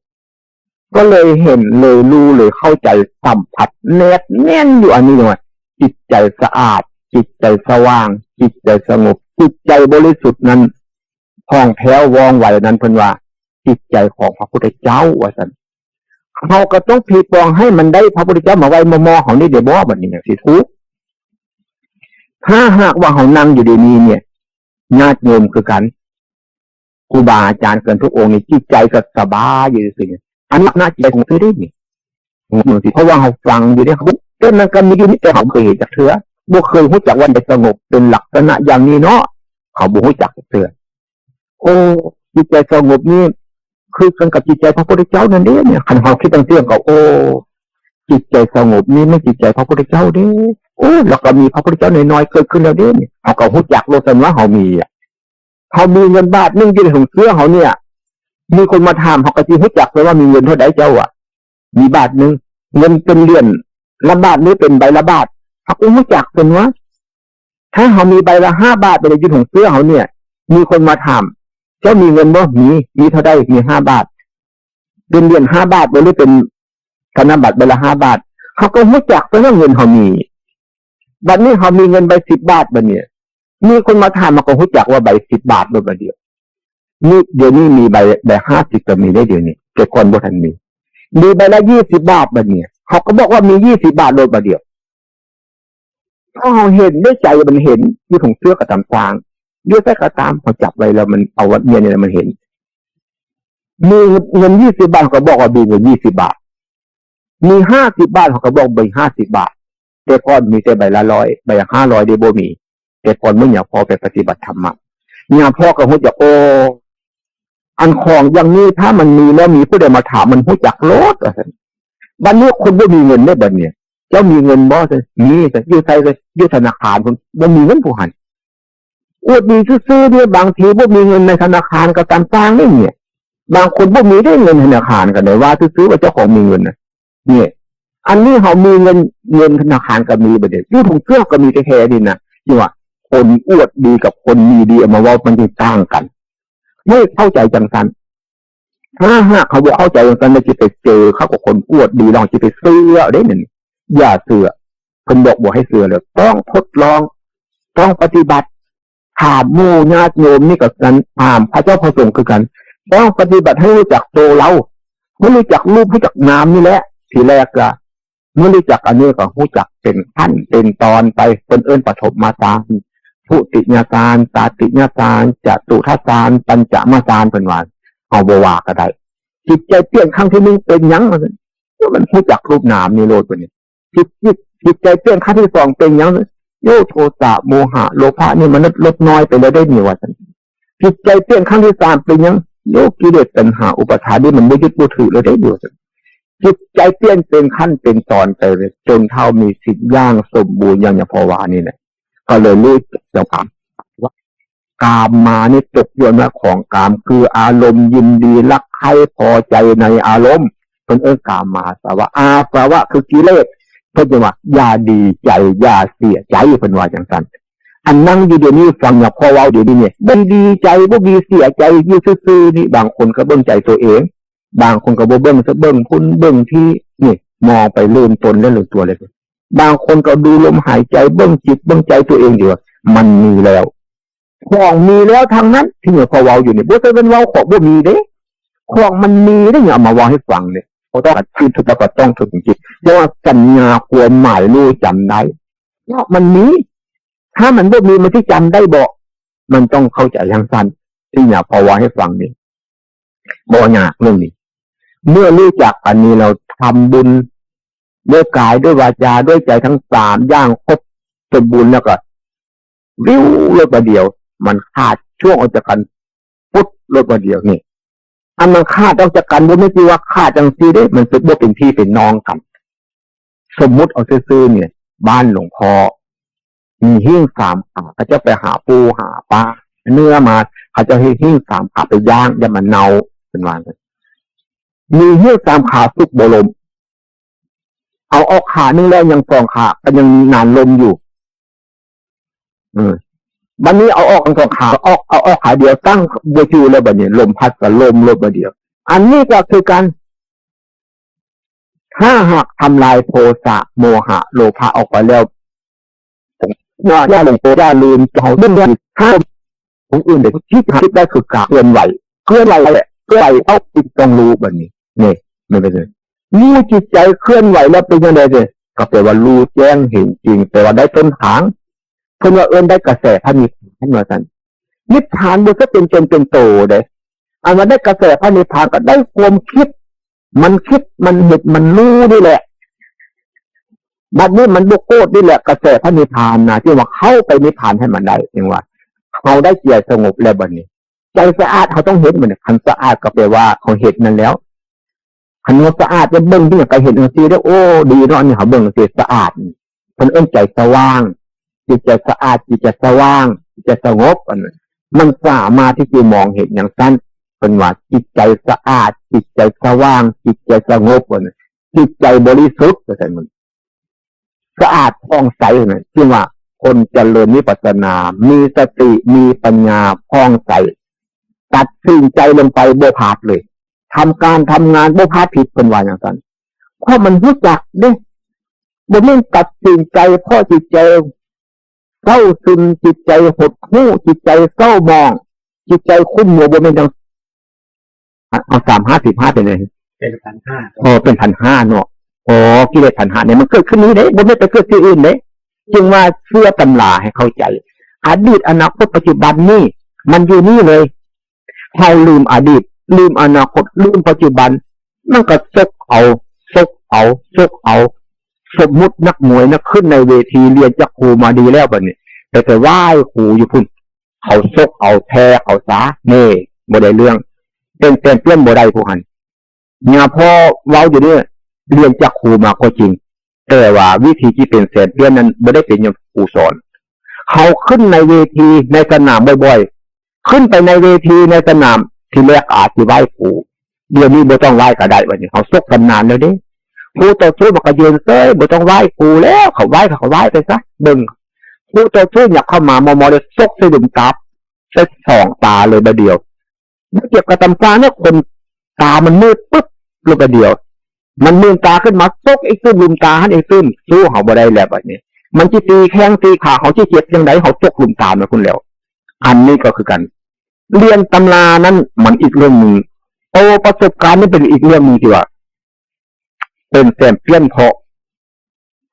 ก็เลยเห็น เลยรู้ เลยเข้าใจ สัมผัสแนบแน่นอยู่อันนี้เลยว่า จิตใจสะอาด จิตใจสว่าง จิตใจสงบ จิตใจบริสุทธิ์นั้น ผ่องแผ้วว่องไวนั้น เพิ่นว่า จิตใจของพระพุทธเจ้า ว่าซั่น เฮาก็ต้องพลีปองให้มันได้พระพุทธเจ้ามาไว้หม้อๆ เฮานี่เด้บ่ บัดนี้จั่งสิถูก ถ้าหากว่าเฮานั่งอยู่ดีนี้เนี่ย ญาติโยมคือกัน ครูบาอาจารย์เกินทุกองค์นี่ จิตใจก็สบายอยู่ซื่อๆ อันนี้นะ จิตใจของเธอได้นี่ เพราะว่าเฮาฟังอยู่เนี่ย เฮา แต่มันก็มีอยู่นี่ แต่เฮาบ่เคยเห็นจักเทื่อ บ่เคยรู้จักว่าใจสงบเป็นลักษณะอย่างนี้เนาะ เขาบ่รู้จักจักเทื่อ โอ้ จิตใจสงบนี่ คือกันกับจิตใจพระพุทธเจ้านั่นเด้เนี่ย คันเฮาคิดจังซี่ก็ โอ้ จิตใจสงบนี่แม่นจิตใจพระพุทธเจ้าเด้ โอ้ แล้วก็มีพระพุทธเจ้าน้อยๆเกิดขึ้นแล้วเด้เนี่ย เฮาก็ฮู้จักโลดซั่นว่าเฮามีอะ เฮามีเงินบาทหนึ่งอยู่ในถุงเสื้อเฮาเนี่ย มีคนมาถาม เฮาก็สิฮู้จักเลยว่ามีเงินเท่าใดเจ้าอะ มีบาทหนึ่ง เงินเป็นเหรียญละบาทหรือเป็นใบละบาท เฮาก็ฮู้จักซั่นว่า ถ้าเฮามีใบละห้าบาทไปในอยู่ในถุงเสื้อเฮาเนี่ย มีคนมาถาม เจ้ามีเงินบ่ มี มีเท่าใด มีห้าบาท เป็นเหรียญห้าบาทบ่ หรือเป็นธนบัตรใบละห้าบาท เฮาก็ฮู้จักซั่นว่าเงินเฮามี บัดนี้เฮามีเงินใบสิบบาทบัดเนี่ย มีคนมาถาม เฮาก็ฮู้จักว่าใบสิบบาทโลดบัดเดียว นี่เดี๋ยวนี้มีใบ ใบห้าสิบก็มีได้เดี๋ยวนี้ แต่ก่อนบ่ทันมี มีใบละยี่สิบบาทบัดเนี่ย เฮาก็บอกว่ามียี่สิบบาทโลดบัดเดียว เพราะเฮาเห็นได้ ใจมันเห็น อยู่ในถุงเสื้อก็ตาม อยู่ไสก็ตาม เฮาจับไว้แล้วมันเอาไว้เนี่ย เนี่ยมันเห็น มีเงินยี่สิบบาท เฮาก็บอกว่ามีเงินยี่สิบบาท มีห้าสิบบาท เฮาก็บอกมีห้าสิบบาท แต่ก่อนมีแต่ใบละร้อย ใบละห้าร้อยเด้ บ่มี แต่ก่อนมื้อหยังพ่อไปปฏิบัติธรรมมา หยังพ่อก็ฮู้จัก โอ้ อันของอย่างนี้ถ้ามันมีแล้วมีผู้ใดมาถามมันฮู้จักโลดว่าซั่น บัดนี้คนบ่มีเงินเด้บัดเนี่ย เจ้ามีเงินบ่ มี อยู่ไส อยู่ธนาคารพุ้น บ่มีเงินผู้หั้น อวดดีซื่อๆเนี่ย บางทีบ่มีเงินในธนาคารก็ตาม ต่างนี่เนี่ย บางคนบ่มีได้เงินธนาคารก็ได้ว่าซื่อๆว่าเจ้าของมีเงินน่ะ เนี่ย อันนี้เฮามีเงิน เงินธนาคารก็มีบัดเนี่ย อยู่ในถุงเสื้อก็มีแท้ๆนี่นะ ที่ว่าคนอวดดีกับคนมีดีเอามาเว้ามันจึงต่างกัน ให้เข้าใจจังซั่น ถ้าหากเฮาบ่เข้าใจจังซั่น แล้วสิไปเจอเข้ากับคนอวดดี ลองสิไปเชื่อได้นั่น อย่าเชื่อ เพิ่นบอกบ่ให้เชื่อเลย ต้องทดลอง ต้องปฏิบัติ ถามหมู่ญาติโยมนี่ก็กัน ถามพระเจ้าพระสงฆ์คือกัน ต้องปฏิบัติให้รู้จักตัวเรา ให้รู้จักรูป รู้จักนามนี่แหละ ทีแรกก็ เมื่อรู้จักอันนี้ก็รู้จักเป็นขั้นเป็นตอนไป เพิ่นเอิ้นปฐมฌาน ทุติยฌาน ตติยฌาน จตุตถฌาน ปัญจมฌาน เพิ่นว่า เฮาบ่ว่าก็ได้ จิตใจเปลี่ยนครั้งที่หนึ่งเป็นหยัง ว่าซั่น ก็มันรู้จักรูปนามนี่โลดบัดนี้ จิต จิต จิตใจเปลี่ยนครั้งที่สองเป็นหยัง โย โทสะ โมหะ โลภะนี่มันลดน้อยไปแล้วเด้นี่ ว่าซั่น จิตใจเปลี่ยนครั้งที่สามเป็นหยัง โย กิเลส ตัณหา อุปาทานนี่มันบ่ยึดบ่ถือแล้วเด้นี่ ว่าซั่น จิตใจเปลี่ยนเป็นขั้นเป็นตอนไปเลย จนเท่ามีสิบอย่างสมบูรณ์อย่างหลวงพ่อว่านี่แหละ ก็เลยรู้จักว่า กามมานี่ตกอยู่ในของกาม คืออารมณ์ยินดีรักใคร่พอใจในอารมณ์ เพิ่นเอิ้นกามาสวะ อาสวะคือกิเลส เพิ่นจะว่าอย่าดีใจ อย่าเสียใจ เพิ่นว่าจังซั่น อันนั่งอยู่เดี๋ยวนี้ฟังหลวงพ่อเว้าเดี๋ยวนี้เนี่ย บ่ดีใจ บ่มีเสียใจ อยู่ซื่อๆนี่ บางคนก็เบิ่งใจตัวเอง บางคนก็บ่เบิ่งซะ เบิ่งพุ้นเบิ่งพี้ นี่ มองไปลืมตนและลืมตัวเลย บางคนก็ดูลมหายใจ เบิ่งจิตเบิ่งใจตัวเองอยู่ว่ามันมีแล้ว ของมีแล้วทั้งนั้น ที่หลวงพ่อเว้าอยู่นี่ บ่ใช่เป็นเว้าของบ่มีเด้ ของมันมีเด้ เอามาเว้าให้ฟังเนี่ย บ่ต้องคิด แล้วก็ต้องถึงจิต เรียกว่าสัญญาความหมายรู้จำได้ เพราะมันมี ถ้ามันบ่มีมันสิจำได้บ่ มันต้องเข้าใจจังซั่น ที่หลวงพ่อเว้าให้ฟังนี่ บ่ยากเรื่องนี้ เมื่อรู้จักอันนี้ เราทำบุญด้วยกาย ด้วยวาจา ด้วยใจทั้งสามอย่างครบสมบูรณ์แล้วก็ วิวโลดบัดเดียว มันขาดช่วงออกจากกัน ปุ๊บ โลดบัดเดียวนี่ อันมันขาดออกจากกันบ่แม่นสิว่าขาดจังซี่เด้ มันเป็น บ่เป็นพี่เป็นน้องกัน สมมุติเอาซื่อๆเนี่ย บ้านหลวงพ่อ มีหิ้งสามขา เขาเจ้าไปหาปูหาปลา เนื้อมา เขาเจ้าเฮ็ดหิ้งสามขาไปย่าง อย่ามันเน่า เพิ่นว่า มีหิ้งสามขาสุกบ่ล่ม เอาออกขาหนึ่งแล้วยังสองขาก็ยังนานล่มอยู่ เออ บัดนี้เอาออกทั้งสองขา ออก เอาออกขาเดียวตั้งบ่อยู่แล้วบัดนี้ ลมพัดก็ล่มโลดบัดเดียว อันนี้ก็คือกัน ถ้าหากทำลายโทสะ โมหะ โลภะออกไปแล้ว อย่า อย่าหลงตัว อย่าลืม เฮาเรื่อง ถ้าผู้อื่นได้คิด คิดได้คือการเคลื่อนไหว เคลื่อนไหวแหละ เคลื่อนไหวเอาจิตต้องรู้บัดนี้ นี่ มันเป็นไง รู้จิตใจเคลื่อนไหวแล้วเป็นจั่งใดเด้ ก็แปลว่ารู้แจ้งเห็นจริง แปลว่าได้ต้นทาง เพิ่นว่าเอิ้นได้กระแสพระนิพพานว่าซั่น นิพพานบ่ใช่เป็นตนเป็นโตเด้ อันว่าได้กระแสพระนิพพานก็ได้ความคิด มันคิด มันเห็น มันรู้นี่แหละ บัดนี้มันบ่โกรธนี่แหละ กระแสพระนิพพานนะ ที่ว่าเข้าไปนิพพานให้มันได้ จั่งว่า เฮาได้ใจสงบแล้วบัดนี้ ใจสะอาด เขาต้องเห็นมันน่ะ คันสะอาดก็แปลว่าเขาเห็นนั่นแล้ว คันว่าสะอาดจะเบิ่งที่หยังก็เห็นจังซี่เด้อ โอ้ ดีเนาะ อันนี้เขาเบิ่งจังซี่สะอาด เพิ่นเอิ้นใจสว่าง จิตใจสะอาด จิตใจสว่าง จิตใจสงบ อันนั้น มันสามารถที่จะมองเห็นอย่างสั้น เพิ่นว่าจิตใจสะอาด จิตใจสว่าง จิตใจสงบ อันนั้น จิตใจบริสุทธิ์ ว่าซั่นมัน สะอาดผ่องใสนะ จึงว่าคนเจริญวิปัสสนา มีสติ มีปัญญาผ่องใส ตัดสินใจลงไปบ่พลาดเลย ทำการทำงานบ่พลาดผิด เพิ่นว่าอย่างนั้น เพราะมันรู้จักเด้ บ่แม่นตัดสินใจเพราะจิตใจเศร้าซึม จิตใจหดหู่ จิตใจเศร้าหมอง จิตใจขุ่นมัว บ่แม่นจัง เอา สามห้าสิบห้า เป็นไง เป็นพันห้า อ๋อ เป็นพันห้าเนาะ อ๋อ กิเลสพันห้าเนี่ยมันเกิดขึ้นนี่เด้ บ่แม่นไปเกิดที่อื่นเด้ จึงว่าเชื่อตำราให้เข้าใจ อดีต อนาคต ปัจจุบันนี่ มันอยู่นี่เลย เฮาลืมอดีต ลืมอนาคต ลืมปัจจุบัน มันก็ซกเอา ซกเอา ซกเอา สมมุตินักมวยนะ ขึ้นในเวที เรียนจากครูมาดีแล้วบัดนี้ แต่ไปไหว้ครูอยู่พุ้น เขาซกเอา แพ้เขาซะ นี่ บ่ได้เรื่อง เป็นแชมเปี้ยนบ่ได้ผู้หั้น เนี่ย พอเว้าอยู่เนี่ย เรียนจากครูมาก็จริง แต่ว่าวิธีที่เป็นแชมเปี้ยนนั้นบ่ได้เป็นอย่างครูสอน เขาขึ้นในเวทีในสนามบ่อยๆ ขึ้นไปในเวทีในสนาม ทีแรกอาจสิไหว้ครู เดี๋ยวนี้บ่ต้องไหว้ก็ได้ บัดนี้เขาซกชำนาญแล้วเด้ คู่ต่อสู้มันก็ยืนเฉย บ่ต้องไหว้ครูแล้ว เขาไหว้เขาก็ไหว้ไปซะ เบิ่ง คู่ต่อสู้อยากเข้ามา มอมอเลยซกใส่หลุมตา ใส่สองตาเลยบาดเดียว มันเกี่ยวกับตำตาเนี่ย คนตามันมืดปุ๊บลงไปเดียว มันมืนตาขึ้นมา ซกอีกตื้ม หลุมตาหันอีกตื้ม สู้เขาบ่ได้แล้วบัดนี้ มันสิตีแข้งตีขาเขาสิเจ็บจังใด เขาซกหลุมตามาพุ้นแล้ว อันนี้ก็คือกัน เรียนตำรานั้นมันอีกเรื่องหนึ่ง โตประสบการณ์นี่เป็นอีกเรื่องหนึ่งที่ว่า เป็นแชมเปี้ยนเพราะ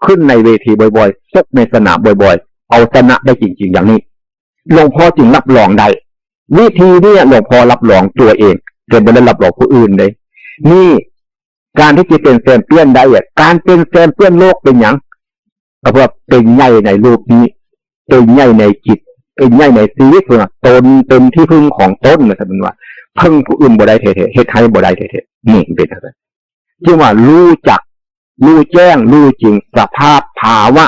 ขึ้นในเวทีบ่อยๆ ซกในสนามบ่อยๆ เอาชนะได้จริงๆ อย่างนี้ หลวงพ่อจึงรับรองได้ วิธีนี้หลวงพ่อรับรองตัวเอง แต่บ่ได้รับรองผู้อื่นเลย นี่ การที่จะเป็นแชมเปี้ยนได้อะ การเป็นแชมเปี้ยนโลกเป็นหยัง ก็เพราะเป็นใหญ่ในรูปนี้ เป็นใหญ่ในจิต เป็นใหญ่ในชีวิต เพิ่นว่าตนเป็นที่พึ่งของตนนะ ท่านว่า พึ่งผู้อื่นบ่ได้แท้ๆ เฮ็ดให้บ่ได้แท้ๆ นี่มันเป็นจังซั่น จึงว่ารู้จัก รู้แจ้ง รู้จริง สภาพภาวะ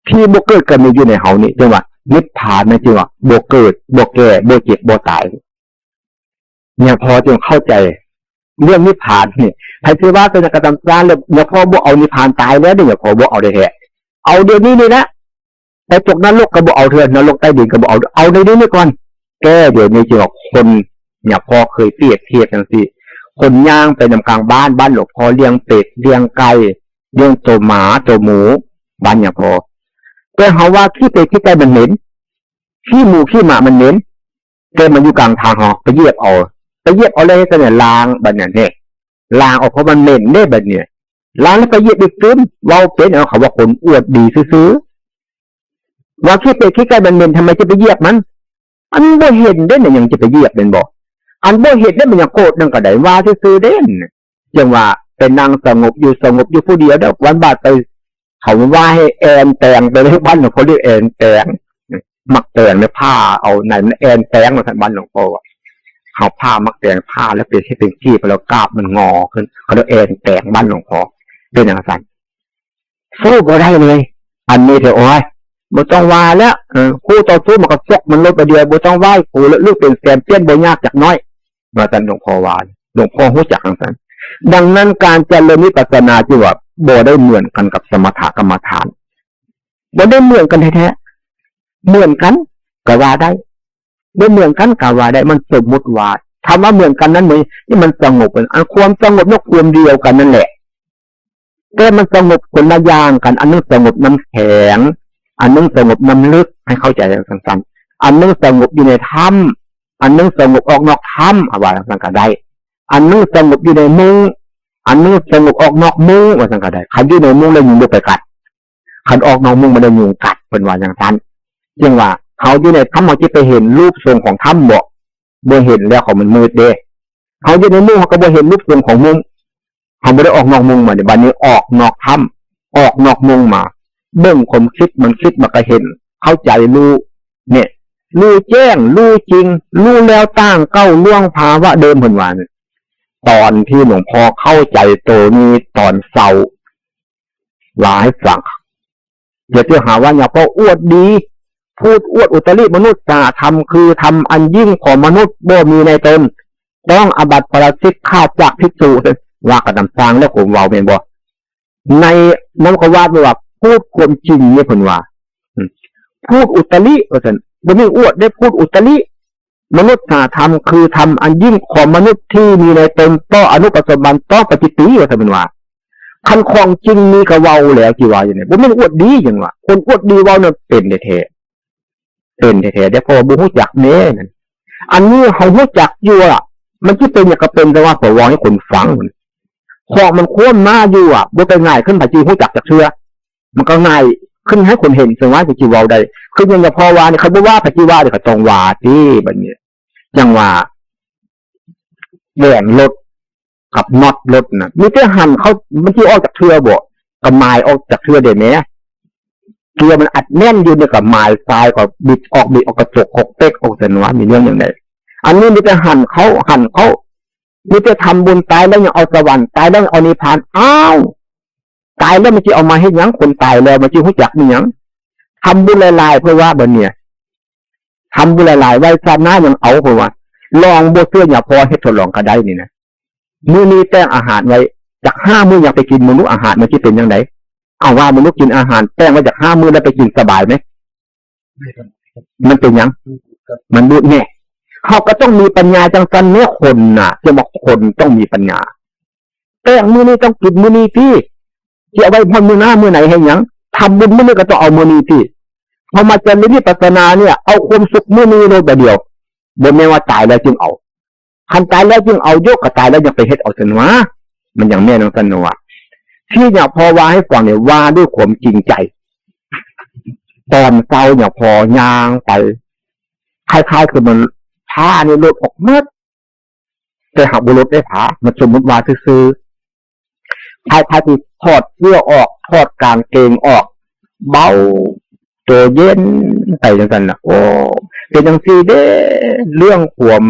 ที่บ่เกิดก็มีอยู่ในเฮานี่ จึงว่านิพพานนั่นจึงว่าบ่เกิด บ่แก่ บ่เจ็บ บ่ตาย เนี่ย พอจึงเข้าใจ เรื่องนิพพานนี่ ใครสิว่าเป็นกระทำการแล้ว เนี่ย พอบ่เอานิพพานตายแล้วเนี่ย พอบ่เอาได้แท้ เอาเดี๋ยวนี้นี่นะ ไปตกนรกก็บ่เอาเทื่อ นรกใต้ดินก็บ่เอา เอาในนี้นี่ก่อน แก้เดี๋ยวนี้จึงว่าคน เนี่ย พอเคยเปรียบเทียบจังซี่ คนย่างไปนำกลางบ้าน บ้านหลวงพ่อเลี้ยงเป็ด เลี้ยงไก่ เลี้ยงตัวหมา ตัวหมู บ้านเนี่ยพอ แต่เฮาว่าขี้เป็ดขี้ไก่มันเหม็น ขี้หมูขี้หมามันเหม็น แต่มันอยู่กลางทาง เฮาไปเหยียบเอา ไปเหยียบเอาแล้วเฮ็ดจั่งใด๋ ล้าง บัดเนี่ย เนี่ย ล้างออก เพราะมันเหม็นเด้ บัดเนี่ย ล้างแล้วไปเหยียบอีกตึ้ม เว้าเป็น เอา เขาว่าคนอวดดีซื่อๆ ว่าขี้เป็ดขี้ไก่มันเหม็น ทำไมจะไปเหยียบมัน อันบ่เห็นเด้น่ะ ยังจะไปเหยียบแม่นบ่ อันบ่เห็นเด้มันยังโกรธนั่นก็ได้ ว่าซื่อๆเด้ จังว่าไปนั่งสงบอยู่ สงบอยู่ผู้เดียวเด้อ วันบาดไป เขาว่าให้แอนแตงไปเลย บ้านหลวงพ่อเรียกแอนแตง หมากแตงเนี่ยผ่าเอา ไหนมันแอนแตง ว่าซั่น บ้านหลวงพ่อว่า เขาผ่าหมากแตง ผ่าแล้วไปเฮ็ดเป็นกีบ แล้วกาบมันงอขึ้น เขาเรียกแอนแตง บ้านหลวงพ่อ เป็นจั่งซั่น สู้บ่ได้เลย อันนี้เถอะ โอ้ย บ่ต้องว่าแล้ว เออ คู่ต่อสู้มันก็ซกมันลดไปเดียว บ่ต้องไหว้ครูแล้ว ลูกเป็นแชมเปี้ยนบ่ยากจักน้อย ว่าซั่น หลวงพ่อว่า หลวงพ่อฮู้จักจั่งซั่น ดังนั้นการเจริญวิปัสสนาจึงว่าบ่ได้เหมือนกันกับสมถกรรมฐาน บ่ได้เหมือนกันแท้ๆ เหมือนกันก็ว่าได้ บ่เหมือนกันก็ว่าได้ มันสมมุติว่า คำว่าเหมือนกันนั้นเหมือน นี่มันสงบกัน อันความสงบนั้นความเดียวกันนั่นแหละ แต่มันสงบคนละอย่างกัน อันนึงสงบน้ำแข็ง อันนึงสงบน้ำลึก ให้เข้าใจจั่งซั่น อันนึงสงบอยู่ในถ้ำ อันนึงสงบออกนอกถ้ำ เอาว่าจั่งซั่นก็ได้ อันนึงสงบอยู่ในมุ้ง อันนึงสงบออกนอกมุ้ง ว่าซั่นก็ได้ คันอยู่ในมุ้งแล้วยุงบ่ไปกัด คันออกนอกมุ้งมันได้ยุงกัด เพิ่นว่าจั่งซั่น จึงว่า เฮาอยู่ในถ้ำ เฮาสิไปเห็นรูปทรงของถ้ำบ่ บ่เห็นแล้ว เขามันมืดเด้ เฮาอยู่ในมุ้ง เฮาก็บ่เห็นรูปทรงของมุ้ง เฮาบ่ได้ออกนอกมุ้งมาเด้ บัดนี้ออกนอกถ้ำ ออกนอกมุ้งมา เบิ่งความคิดมันคิด มันก็เห็น เข้าใจรู้ เนี่ย รู้แจ้ง รู้จริง รู้แล้วต่างเก่า ล่วงภาวะเดิม เพิ่นว่านี่ ตอนที่หลวงพ่อเข้าใจโตนี้ตอนเซา หลายครั้ง อย่าเที่ยวหาว่าหลวงพ่ออวดดี พูดอวดอุตริมนุษยธรรม คือธรรมอันยิ่งของมนุษย์บ่มีในตน ต้องอาบัติปาราชิก ขาดจากภิกษุ ว่ากันตามสร้างแล้วผมเว้าแม่นบ่ ในนั้นก็ว่าไปว่า พูดความจริงเนี่ยเพิ่นว่า อืม พูดอุตริว่าซั่น บ่แม่นอวดได้ พูดอุตริ มนุษยธรรม คือธรรมอันยิ่งของมนุษย์ที่มีในตน ต้องอนุปสมบัน ต้องปาจิตติ ว่าซั่นเพิ่นว่า คันของจริงมีก็เว้าแล้ว สิว่าอยู่นี่ บ่แม่นอวดดีหยังว่า คนอวดดีเว้านั่นเป็นแท้ๆ เป็นแท้ๆ เด้ เพราะว่าบ่ฮู้จักแน่นั่น อันนี้เฮาฮู้จักอยู่อะ มันสิเป็นหยังก็เป็น แต่ว่าก็เว้าให้คนฟัง ของมันควรมาอยู่อะ บ่ไปง่ายขึ้น ไผสิฮู้จักจักเทื่อ มันก็ง่ายขึ้นให้คนเห็น จั่งว่าจั่งสิเว้าได้ คืออย่างหลวงพ่อว่านี่ คันบ่ว่า ไผสิว่าเด้ ก็ต้องว่าติ บัดนี้ จั่งว่า แหวนรถกับน็อตรถน่ะ มีแต่หั่นเข้า มันสิออกจักเทื่อบ่ ก็หมายออกจักเทื่อเด้แหม เกียร์มันอัดแน่นอยู่นี่ ก็หมายซ้ายก็บิดออก บิดออก กระจกหกเป๊กออก ซั่นว่า มีเรื่องหยังใด อันนี้มีแต่หั่นเข้า หั่นเข้า มีแต่ทำบุญ ตายแล้วยังเอาสวรรค์ ตายแล้วยังเอานิพพาน อ้าว ตายแล้วมันสิเอามาเฮ็ดหยัง คนตายแล้วมันสิฮู้จักมีหยัง ทำบุญหลายๆ เพิ่นว่าบัดเนี่ย ทำบุญหลายๆ ไว้ชาติหน้ายังเอา เพิ่นว่า ลองบ่เชื่อหลวงพ่อเฮ็ดทดลองก็ได้นี่นะ มื้อนี้แต่งอาหารไว้ จักห้ามื้อยังไปกินมื้อนู้น อาหารมันสิเป็นจั่งใด เอาว่ามื้อนู้นกินอาหารแต่งไว้จักห้ามื้อแล้วไปกินสบายไหม มันเป็นหยัง มันบูดแน่ เฮาก็ต้องมีปัญญาจั่งซั่นแหม คนน่ะ จะบอกคนต้องมีปัญญา แต่งมื้อนี้ต้องกินมื้อนี้ติ สิเอาไว้พอดมื้อหน้ามื้อไหนให้หยัง ทำบุญมื้อนี้ก็ต้องเอามื้อนี้ติ เฮามาเจริญวิปัสสนาเนี่ย เอาความสุขมื้อนี้โลดบาดเดียว บ่แม่นว่าตายแล้วจึงเอา คันตายแล้วจึงเอา โยกก็ตายแล้วยังไปเฮ็ดเอา ซั่นว่า มันยังแม่นจั่งซั่นว่า ที่หลวงพ่อว่าให้ฟังเนี่ย ว่าด้วยความจริงใจ ตอนเช้าหลวงพ่อย่างไป คล้ายๆ คือมัน ผ้านี่หลุดออกหมด แต่หากบ่หลุดได้ผ้า มันสมมุติว่าซื่อๆ คล้ายๆ คือถอดเสื้อออก ถอดกางเกงออก เบา ตัวเย็นไปจั่งซั่นน่ะ โอ้ เป็นจั่งซี่เด้ เรื่องความ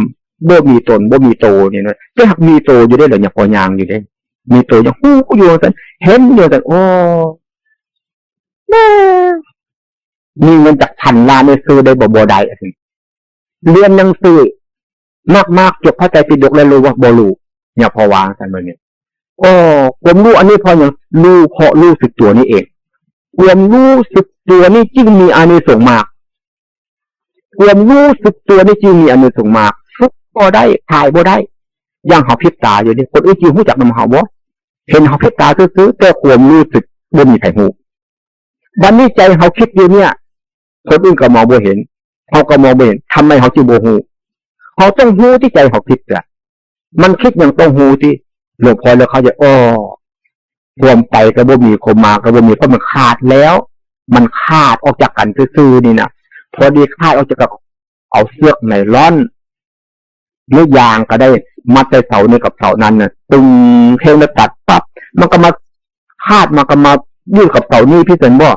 บ่มีตน บ่มีโตนี่นะ แต่หากมีโตอยู่เด้ แล้วหลวงพ่อย่างอยู่เด้ มีโตยังฮู้อยู่จั่งซั่น เห็นอยู่จั่งซั่น โอ้ แม่ มีเงินจักพันล้านนี่ซื้อได้บ่ บ่ได้ เรียนหนังสือมากๆ จบพระไตรปิฎกแล้วรู้บ่ บ่รู้ หลวงพ่อว่าซั่นมื้อนี้ โอ้ ความรู้อันนี้เพราะหยัง รู้เพราะรู้สึกตัวนี่เอง ความรู้สึกตัวนี่จึงมีอานิสงส์มาก ความรู้สึกตัวนี่จึงมีอานิสงส์มาก ฝึกบ่ได้ ขายบ่ได้ อย่างเฮาพริบตาอยู่นี่ คนอื่นสิฮู้จักนำเฮาบ่ เห็นเฮาพริบตาซื่อๆ แต่ความรู้สึกบ่มีไผฮู้ บัดนี้ใจเฮาคิดอยู่เนี่ย คนอื่นก็มองบ่เห็น เฮาก็มองบ่เห็น ทำไมเฮาจึงบ่ฮู้ เฮาต้องฮู้ที่ใจเฮาคิดอะ มันคิดหยังต้องฮู้ติ หลวงพ่อแล้วเขาจะ อ้อ ความไปก็บ่มี ความมาก็บ่มี เพราะมันขาดแล้ว มันขาดออกจากกันซื่อๆ นี่นะ พอดีขาดออกจากกัน เอาเชือกไนลอน หรือยางก็ได้ มัดใส่เสานี้กับเสานั้นน่ะ ตึงเข่งแล้วตัดปั๊บ มันก็มาขาด มันก็มายึดกับเสานี้ พี่เห็นบ่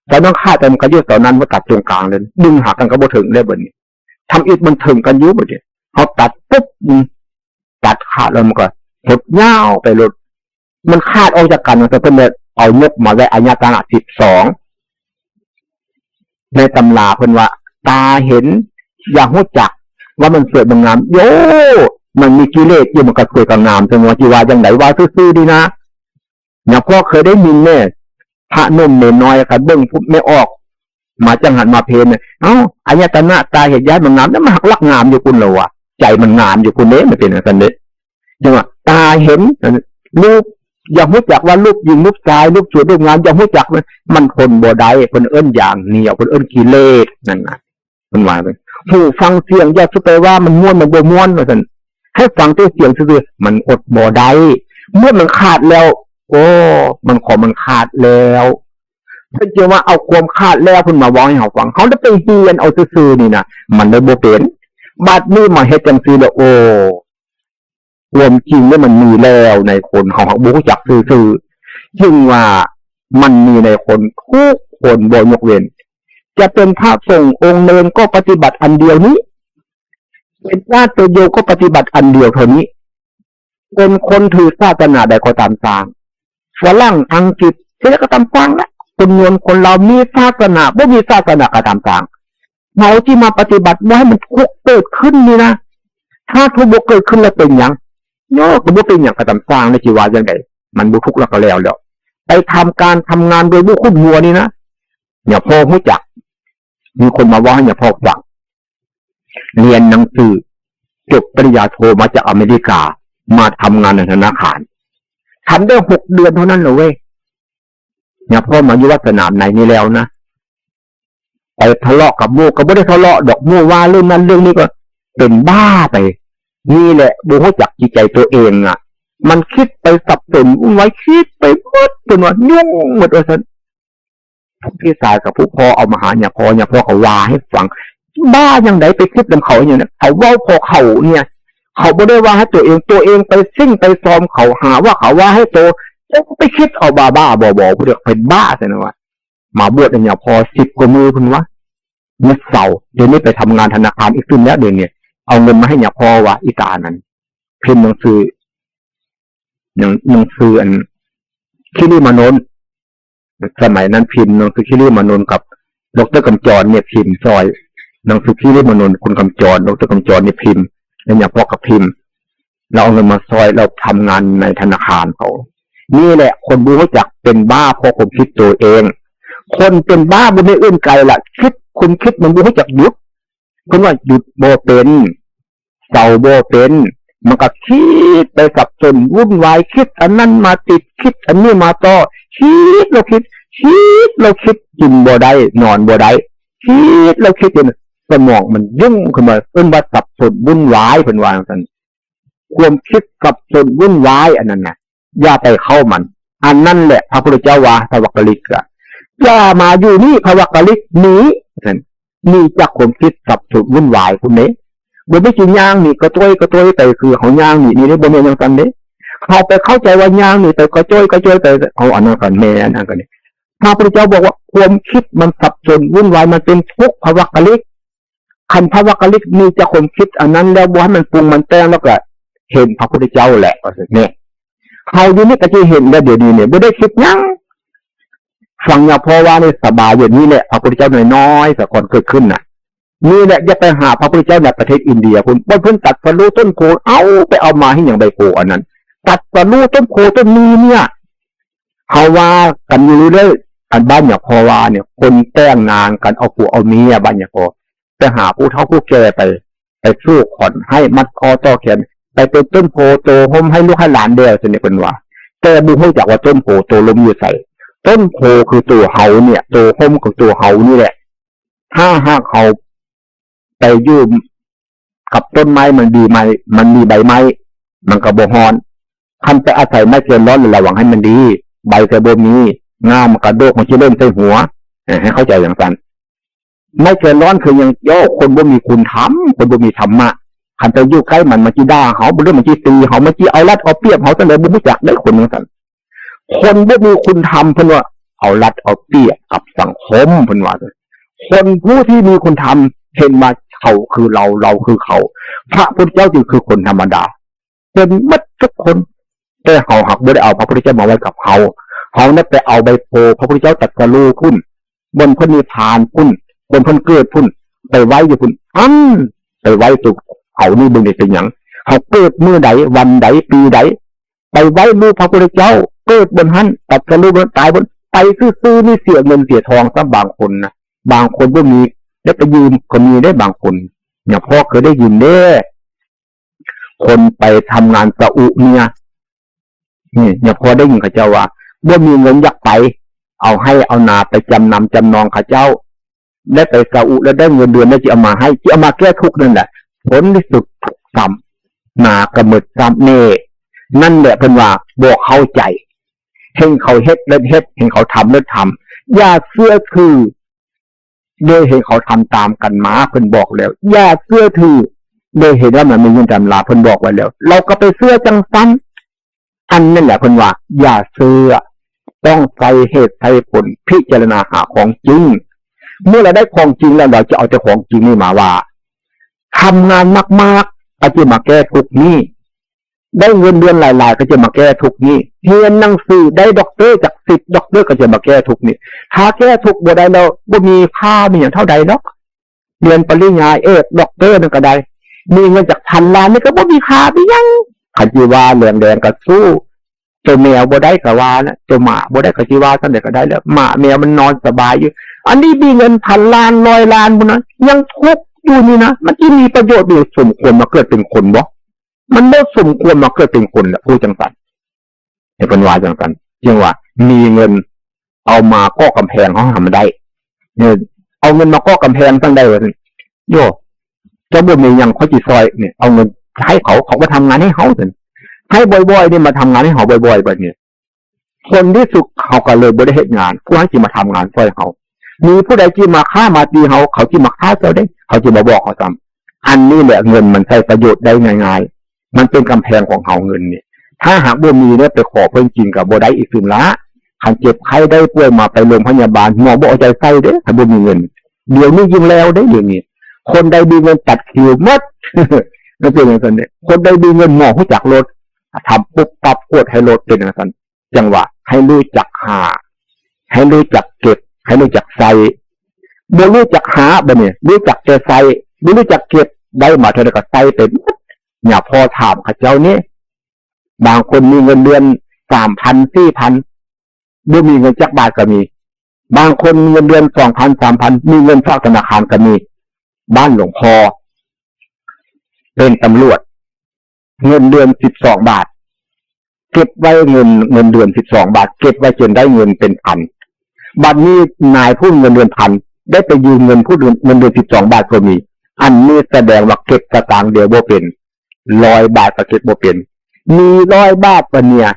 เสานั้นขาดไป มันก็ยึดเสานั้น มันตัดตรงกลางเลย ดึงหากันก็บ่ถึงเลยบัดนี้ ทำอิฐมันถึงกันอยู่บัดนี้ เฮาตัดปุ๊บ อืม ตัดขาดแล้วมันก็หดยาวไปโลด มันขาดออกจากกัน แต่เพิ่นเลยเอายกมาไว้อายตนะสิบสอง ในตำราเพิ่นว่า ตาเห็น อย่าฮู้จักว่ามันสวยมันงาม โย่ มันมีกิเลสอยู่ มันก็สวยก็งาม จั่งว่าสิว่าจั่งใด ว่าซื่อๆ นี่นะ หลวงพ่อเคยได้ยินแน่ พระหนุ่มเนรน้อยก็เบิ่งปุ๊บไม่ออก มาจั่งหันมาเพลเนี่ย เอ้า อายตนะตาเห็นย้ายมันงาม แล้วมันหักลักงามอยู่พุ้นเหรอวะ ใจมันงามอยู่พุ้นเด้ มันเป็นจั่งซั่นเด้ จั่งว่า ตาเห็นรูป อย่าฮู้จักว่ารูปหญิง รูปชาย รูปสวย รูปงาม อย่าฮู้จักมัน มันทนบ่ได้ เพิ่นเอิ้นอย่างเหนียว เพิ่นเอิ้นกิเลสนั่นน่ะ เพิ่นว่า หูฟังเสียง อย่าสุไปว่ามันม่วน มันบ่ม่วน ว่าซั่น ให้ฟังแต่เสียงซื่อๆ มันอดบ่ได้ เมื่อมันขาดแล้ว โอ้ มันของมันขาดแล้ว เพิ่นจะว่าเอาความขาดแล้วเพิ่นมาเว้าให้เฮาฟัง เฮาได้ไปเฮียนเอาซื่อๆ นี่นะ มันได้บ่เป็น บัดนี้มาเฮ็ดจั่งซี่แล้ว โอ้ ความจริงเนี่ยมันมีแล้วในคน เฮาหากบ่ฮู้จักซื่อๆ จึงว่ามันมีในคนทุกคนบ่ยกเว้น จะเป็นพระสงฆ์องค์เณรก็ปฏิบัติอันเดียวนี้ เป็นญาติโยมก็ปฏิบัติอันเดียวเท่านี้ เป็นคนถือศาสนาใดก็ตามสร้าง ฝรั่ง อังกฤษ เสียก็ตามสร้างนะ คนยวน คนลาว มีศาสนา บ่มีศาสนาก็ตามสร้าง เขาที่มาปฏิบัติบ่ให้มันทุกข์เกิดขึ้นนี่นะ ถ้าทุกข์บ่เกิดขึ้นแล้วเป็นหยัง โยก็บ่เป็นหยังก็ตามสร้าง แล้วสิว่าจั่งใด มันบ่ทุกข์แล้วก็แล้วแล้ว ไปทำการทำงานโดยบ่คุ้นหัวนี่นะ เนี่ย พ่อฮู้จัก มีคนมาเว้าให้เนี่ยพ่อฟัง เรียนหนังสือ จบปริญญาโทมาจากอเมริกา มาทำงานในธนาคาร ทำได้หกเดือนเท่านั้นแหละเว้ย เนี่ยพ่อมาอยู่วัดสนามในนี่แล้วนะ ไปทะเลาะกับหมู่ ก็บ่ได้ทะเลาะดอก หมู่ว่าเรื่องนั้นเรื่องนี้ก็เป็นบ้าไป นี่แหละบ่ฮู้จักจิตใจตัวเองอะ มันคิดไปสับสนวุ่นวาย คิดไปหมด เพิ่นว่ายุ่งหมดว่าซั่น พี่ชายกับผู้พ่อเอามาหาเนี่ยพ่อ เนี่ยพ่อก็ว่าให้ฟัง บ้าจั่งใด ไปคิดนำเขาอย่างนั้น เขาเว้าพอเขาเนี่ย เขาบ่ได้ว่าให้ตัวเอง ตัวเองไปซิ่งไปซอมเขา หาว่าเขาว่าให้โต เจ้าก็ไปคิดเอาบ้าๆบอๆ ผู้เดียวเป็นบ้าซะนะวะ มาบวชเนี่ยพ่อ สิบกว่ามื้อเพิ่นว่า เนี่ยเศร้า เดี๋ยวนี้ไปทำงานธนาคารอีกขึ้นแล้ว เดี๋ยวนี้เอาเงินมาให้เนี่ยพ่อว่า อีตานั้น พิมพ์หนังสือ หนัง หนังสืออัน คิริมานนท์ สมัยนั้นพิมพ์หนังสือคิริมานนท์กับ ดอกเตอร์กำจรเนี่ยพิมพ์ซอย หนังสือคิริมานนท์ คุณกำจร ดอกเตอร์กำจรเนี่ยพิมพ์ แล้วเนี่ยพ่อก็พิมพ์ เราเอาเงินมาซอย เราทำงานในธนาคารเขา นี่แหละคนบ่ฮู้จักเป็นบ้าเพราะความคิดตัวเอง คนเป็นบ้าบ่มีอื่นไกลละ คิด ความคิดมันบ่ฮู้จักหยุด เพิ่นว่าหยุดบ่เป็น เศร้าบ่เป็น มันก็คิดไปสับสนวุ่นวาย คิดอันนั้นมาติด คิดอันนี้มาต่อ คิดแล้วคิด คิดแล้วคิด กินบ่ได้ นอนบ่ได้ คิดแล้วคิดจนสมองมันยุ่งขึ้นมา เอิ้นว่าสับสนวุ่นวาย เพิ่นว่าจั่งซั่น ความคิดสับสนวุ่นวายอันนั้นน่ะ อย่าไปเข้ามัน อันนั้นแหละพระพุทธเจ้าว่า พระวักกลิกอะ อย่ามาอยู่นี่ พระวักกลิก หนี นั่น หนีจากความคิดสับสนวุ่นวายคุณเด้ บ่แม่นสิย่างหนีกระโจยกระโจยไป คือเขาย่างหนีนี่เด้ บ่แม่นจั่งซั่นเด้ เขาไปเข้าใจว่าย่างหนีไปกระโจยกระโจยไป เอาอันนั้นก่อน แม่นอันนั้นก่อนนี่ พระพุทธเจ้าบอกว่าความคิดมันสับสนวุ่นวาย มันเป็นทุกข์ พระวักกลิก คันพระวักกลิกหนีจากความคิดอันนั้นแล้ว บ่ให้มันปรุงมันแต่งแล้วก็เห็นพระพุทธเจ้าแหละ ว่าซั่น เนี่ย เขาอยู่นี่ก็สิเห็นแล้ว เดี๋ยวนี้เนี่ยบ่ได้คิดหยัง ฟังเนี่ยพ่อว่านี่สบาย อย่างนี้แหละ พระพุทธเจ้าน้อยๆ สะก่อนเกิดขึ้นน่ะ นี่แหละ อย่าไปหาพระพุทธเจ้าในประเทศอินเดียพุ้น บ่เพิ่นตรัสรู้ต้นโพ เอาไปเอามาให้หยังใบโพอันนั้น ตรัสรู้ต้นโพต้นนี้เนี่ย เขาว่ากันอยู่เรื่อย อันบ้านเนี่ยพ่อว่าเนี่ย คนแต่งงานกันเอาผัวเอาเมีย บ้านเนี่ยพ่อ ไปหาผู้เฒ่าผู้แก่ไป ไปผูกขวัญให้มัดคอต่อแขน ไปเป็นต้นโพโตฮ่มให้ลูกให้หลานแด่ ซั่นนี่เพิ่นว่า แต่บ่ฮู้จักว่าต้นโพโตฮ่มอยู่ไส ต้นโพคือตัวเฮาเนี่ย โตฮ่มคือตัวเฮานี่แหละ ถ้าหากเฮาไปอยู่กับต้นไม้ มันมีไม้ มันมีใบไม้ มันก็บ่ฮ้อน คันไปอาศัยไม้แกนร้อน ระวังให้มันดี ใบก็บ่มี ง่ามันกระโดก มันสิหล่นใส่หัว เออ ให้เข้าใจจั่งซั่น ไม้แกนร้อนคือหยัง โย คนบ่มีคุณธรรม คนบ่มีธรรมะ คันไปอยู่ใกล้มัน มันสิด่าเฮา บ่ หรือมันสิตีเฮา มันสิเอารัดเอาเปรียบเฮา จั่งใดบ่ฮู้จักเด้ คนจั่งซั่น คนบ่มีคุณธรรม เพิ่นว่าเอารัดเอาเปรียบกับสังคม เพิ่นว่า คนผู้ที่มีคุณธรรมเห็นว่าเขาคือเรา เราคือเขา พระพุทธเจ้าจึงคือคนธรรมดา เป็นหมดทุกคน แต่เฮาหากบ่ได้เอาพระพุทธเจ้ามาไว้กับเฮา เฮานั้นไปเอาใบโพพระพุทธเจ้าตรัสรู้พุ้น บนเพิ่นนิพพานพุ้น บนเพิ่นเกิดพุ้น ไปไว้อยู่พุ้น อัน ไปไว้ตัวเขานี่ เบิ่งได้เป็นหยัง เฮาเกิดมื้อใด วันใด ปีใด ไปไว้รูปพระพุทธเจ้า เกิดบนหั้น ตรัสรู้บน ตายบน ไปซื่อๆ นี่เสียเงินเสียทองซ้ำบางคนนะ บางคนบ่มี แล้วไปยืมก็มีได้บางคน เนี่ยพ่อเคยได้ยินเด้ คนไปทำงานซาอุเนี่ย นี่ เนี่ยพ่อได้ยินเขาเจ้าว่า บ่มีเงินอยากไป เอาไฮ่เอานาไปจำนำจำนองเขาเจ้า ได้ไปซาอุแล้วได้เงินเดือนแล้วสิเอามาให้ สิเอามาแก้ทุกข์นั่นแหละ ผลที่สุดทุกข์ซ้ำ หนากระเมิดซ้ำเน่ นั่นแหละเพิ่นว่าบ่เข้าใจ เห็นเขาเฮ็ดแล้วเฮ็ด เห็นเขาทำแล้วทำ อย่าเชื่อถือ โดยเห็นเขาทำตามกันมา เพิ่นบอกแล้ว อย่าเชื่อถือ โดยเห็นว่ามันมีอยู่ในตำรา เพิ่นบอกไว้แล้ว เราก็ไปเชื่อจั่งซั่น อันนั่นแหละเพิ่นว่า อย่าเชื่อ ต้องใส่เหตุใส่ผล พิจารณาหาของจริง เมื่อเราได้ของจริงแล้ว เราจะเอาแต่ของจริงนี่มาว่า ทำงานมากๆ ก็จะมาแก้ทุกข์นี้ ได้เงินเดือนหลายๆ ก็จะมาแก้ทุกข์นี้ เรียนหนังสือได้ด็อกเตอร์จากสิบด็อกเตอร์ก็จะมาแก้ทุกข์นี้ ถ้าแก้ทุกข์บ่ได้แล้ว บ่มีค่ามีหยังเท่าใดดอก เรียนปริญญาเอกด็อกเตอร์นั่นก็ได้ มีเงินจากพันล้านนี่ก็บ่มีค่ามีหยัง คันสิว่าแรงๆ ก็สู้ ตัวแมวบ่ได้ก็ว่านะ ตัวหมาบ่ได้ก็สิว่าซั่นใดก็ได้แล้ว หมาแมวมันนอนสบายอยู่ อันนี้มีเงินพันล้านร้อยล้านพุ้นนะ ยังทุกข์อยู่นี่นะ มันสิมีประโยชน์ บ่สมควรมาเกิดเป็นคนบ่ มันบ่สมควรมาเกิดเป็นคนแหละ ผู้จังซั่น ให้เพิ่นว่าจังซั่น จึงว่ามีเงินเอามาก่อกำแพงเฮาให้มันได้ เนี่ย เอาเงินมาก่อกำแพงซั่นได้ว่าซั่น โย เจ้าบ่มีหยังข้อยสิซ่อย เนี่ย เอาเงินให้เขา เขาก็ทำงานให้เฮาซั่น ให้บ่อยๆ นี่มาทำงานให้เฮาบ่อยๆ บัดนี้ ผลที่สุดเขาก็เลยบ่ได้เฮ็ดงาน ผู้ให้สิมาทำงานซ่อยเขา มีผู้ใดสิมาฆ่ามาตีเฮา เขาสิมาฆ่าเจ้าเด้ เขาสิมาบอกเฮาซ้ำ อันนี้แหละเงินมันใช้ประโยชน์ได้ง่ายๆ มันเป็นกำแพงของเฮา เงินนี่ ถ้าหากบ่มีเนี่ย ไปขอเพิ่นกินก็บ่ได้อีก ซื่อละ คันเจ็บไข้ได้ป่วยมาไปโรงพยาบาล หมอบ่เอาใจใส่เด้ ถ้าบ่มีเงิน เดี๋ยวนี้ยิ่งแล้วเด้ เดี๋ยวนี้ คนใดมีเงินตัดคิวหมด มันเป็นจังซั่นเด้ คนใดมีเงิน หมอฮู้จักโลด ทำปุ๊บปั๊บ กวดให้โลด เป็นจังซั่น จังว่าให้รู้จักหา ให้รู้จักเก็บ ให้รู้จักใส่ บ่รู้จักหา บัดนี้ รู้จักแต่ใส่ บ่รู้จักเก็บ ได้มาเท่าใดก็ใส่ไปหมด เนี่ย พอถามเขาเจ้านี่ บางคนมีเงินเดือนสามพัน สี่พัน บ่มีเงินจักบาทก็มี บางคนมีเงินเดือนสองพัน สามพัน มีเงินฝากธนาคารก็มี บ้านหลวงพ่อ เป็นตำรวจ เงินเดือนสิบสองบาท เก็บไว้เงิน เงินเดือนสิบสองบาท เก็บไว้จนได้เงินเป็นพัน บัดนี้นายผู้เงินเดือนพัน ได้ไปยืมเงินผู้เงินเดือนสิบสองบาทก็มี อันนี้แสดงว่าเก็บสตางค์เดียวบ่เป็น ร้อยบาทก็เก็บบ่เป็น มีร้อยบาทบัดเนี่ย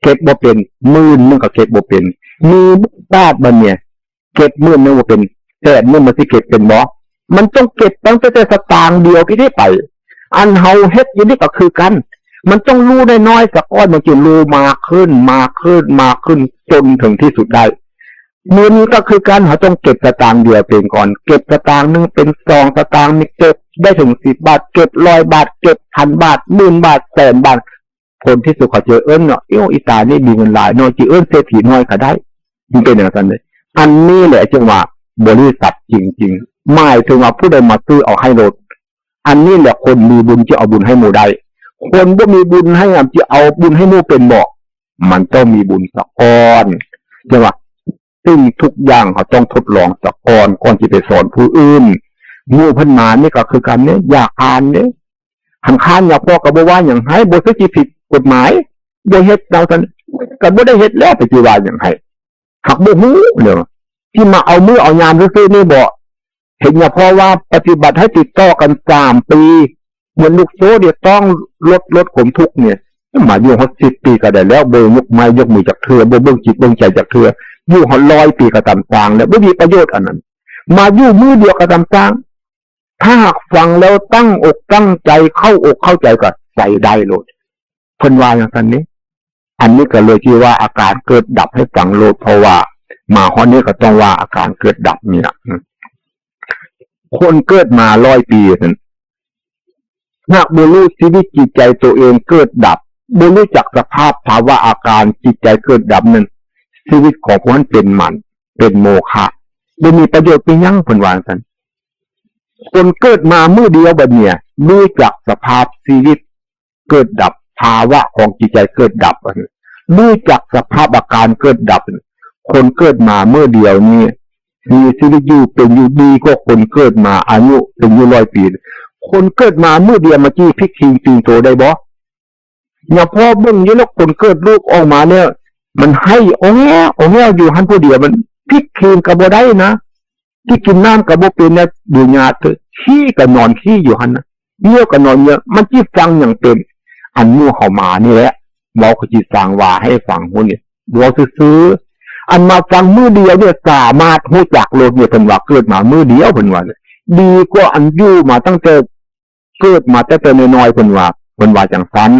เก็บบ่เป็น หมื่นหนึ่งก็เก็บบ่เป็น มีบาทบัดเนี่ย เก็บหมื่นหนึ่งบ่เป็น แสนหนึ่งมันสิเก็บเป็นบ่ มันต้องเก็บตั้งแต่สตางค์เดียวที่ได้ไป อันเฮาเฮ็ดอยู่นี่ก็คือกัน มันต้องรู้น้อยๆ ซะก่อน มันจะรู้มากขึ้น มากขึ้น มากขึ้น จนถึงที่สุดได้ เงินก็คือกัน เฮาต้องเก็บสตางค์เดียวเป็นก่อน เก็บสตางค์หนึ่งเป็นสองสตางค์ นี่เก็บได้ถึงสิบบาท เก็บร้อยบาท เก็บพันบาท หมื่นบาท แสนบาท ผลที่สุดเขาจะเอิ้นเนาะ เอ้า อีตานี่มีเงินหลายเนาะ จะเอิ้นเศรษฐีน้อยก็ได้ มันเป็นอย่างนั้นเลย อันนี้แหละจึงว่าบริษัทจริงๆ หมายถึงว่าผู้ใดมาซื้อเอาให้โลด อันนี้แหละคนมีบุญจะเอาบุญให้หมู่ได้ คนบ่มีบุญให้อะ จะเอาบุญให้หมู่เป็นบ่ มันต้องมีบุญซะก่อน จังว่าสิ่งทุกอย่างเขาต้องทดลองซะก่อน ก่อนสิไปสอนผู้อื่น หมู่เพิ่นมานี่ก็คือกันเด้ อยากอ่านเด้ คันค้านหยังพ่อก็บ่ว่าหยัง ให้บ่ถือสิผิดกฎหมาย บ่เฮ็ดจังซั่น ก็บ่ได้เฮ็ดแล้ว ไปสิว่าหยังให้ หากบ่ฮู้เด้อ สิมาเอามื้อเอายามซื่อๆ นี่บ่ เห็นหยังพ่อว่าปฏิบัติให้ติดต่อกันสามปี เหมือนลูกโซ่เนี่ย ต้องลด ลดความทุกข์เนี่ย มาอยู่ฮอดสิบปีก็ได้แล้ว บ่ยกไม้ยกมือจักเทื่อ บ่เบิ่งจิตเบิ่งใจจักเทื่อ อยู่ฮอดร้อยปีก็ตามสร้างแล้ว บ่มีประโยชน์อันนั้น มาอยู่มื้อเดียวก็ตามสร้าง ถ้าหากฟังแล้วตั้งอกตั้งใจ เข้าอกเข้าใจก็ใส่ได้โลด เพิ่นว่าอย่างนั้นนี่ อันนี้ก็เลยที่ว่าอาการเกิดดับให้ฟังโลด เพราะว่ามาฮอดนี้ก็ต้องว่าอาการเกิดดับนี่ล่ะ คนเกิดมาร้อยปีนั่น หากบ่รู้ชีวิตจิตใจตัวเองเกิดดับ บ่รู้จักสภาพภาวะอาการจิตใจเกิดดับนั่น ชีวิตของพวกนั้นเป็นหมัน เป็นโมฆะ บ่มีประโยชน์เป็นหยัง เพิ่นว่าจั่งซั้น คนเกิดมามื้อเดียวบัดเนี่ย รู้จักสภาพชีวิตเกิดดับ ภาวะของจิตใจเกิดดับ รู้จักสภาพอาการเกิดดับ คนเกิดมามื้อเดียวนี่ มีชีวิตอยู่เป็นอยู่ดีกว่าคนเกิดมาอายุเป็นอยู่ร้อยปี คนเกิดมามื้อเดียวมันสิพลิกชีวิตตัวได้บ่ เนี่ยพ่อเบิ่งอยู่แล้ว คนเกิดลูกออกมาเนี่ย มันไห้อ้อแอ้อ้อแอ้อยู่หั่นผู้เดียว มันพลิกชีวิตก็บ่ได้นะ สิกินน้ำก็บ่เป็นนะ อยู่ยากเถอะ ขี้ก็นอนขี้อยู่หั่นนะ เยี่ยวก็นอนเยี่ยว มันสิฟังหยังเป็น อันหมู่เฮามานี่แหละ เว้าคือสิสร้างว่าให้ฟังฮู้นี่ เว้าซื่อๆ อันมาฟังมื้อเดียวเนี่ย สามารถฮู้จักโลดเนี่ย เพิ่นว่าเกิดมามื้อเดียว เพิ่นว่าเนี่ย ดีกว่าอันอยู่มาตั้งแต่ เกิดมาตั้งแต่น้อยๆ เพิ่นว่า เพิ่นว่าจั่งซั้น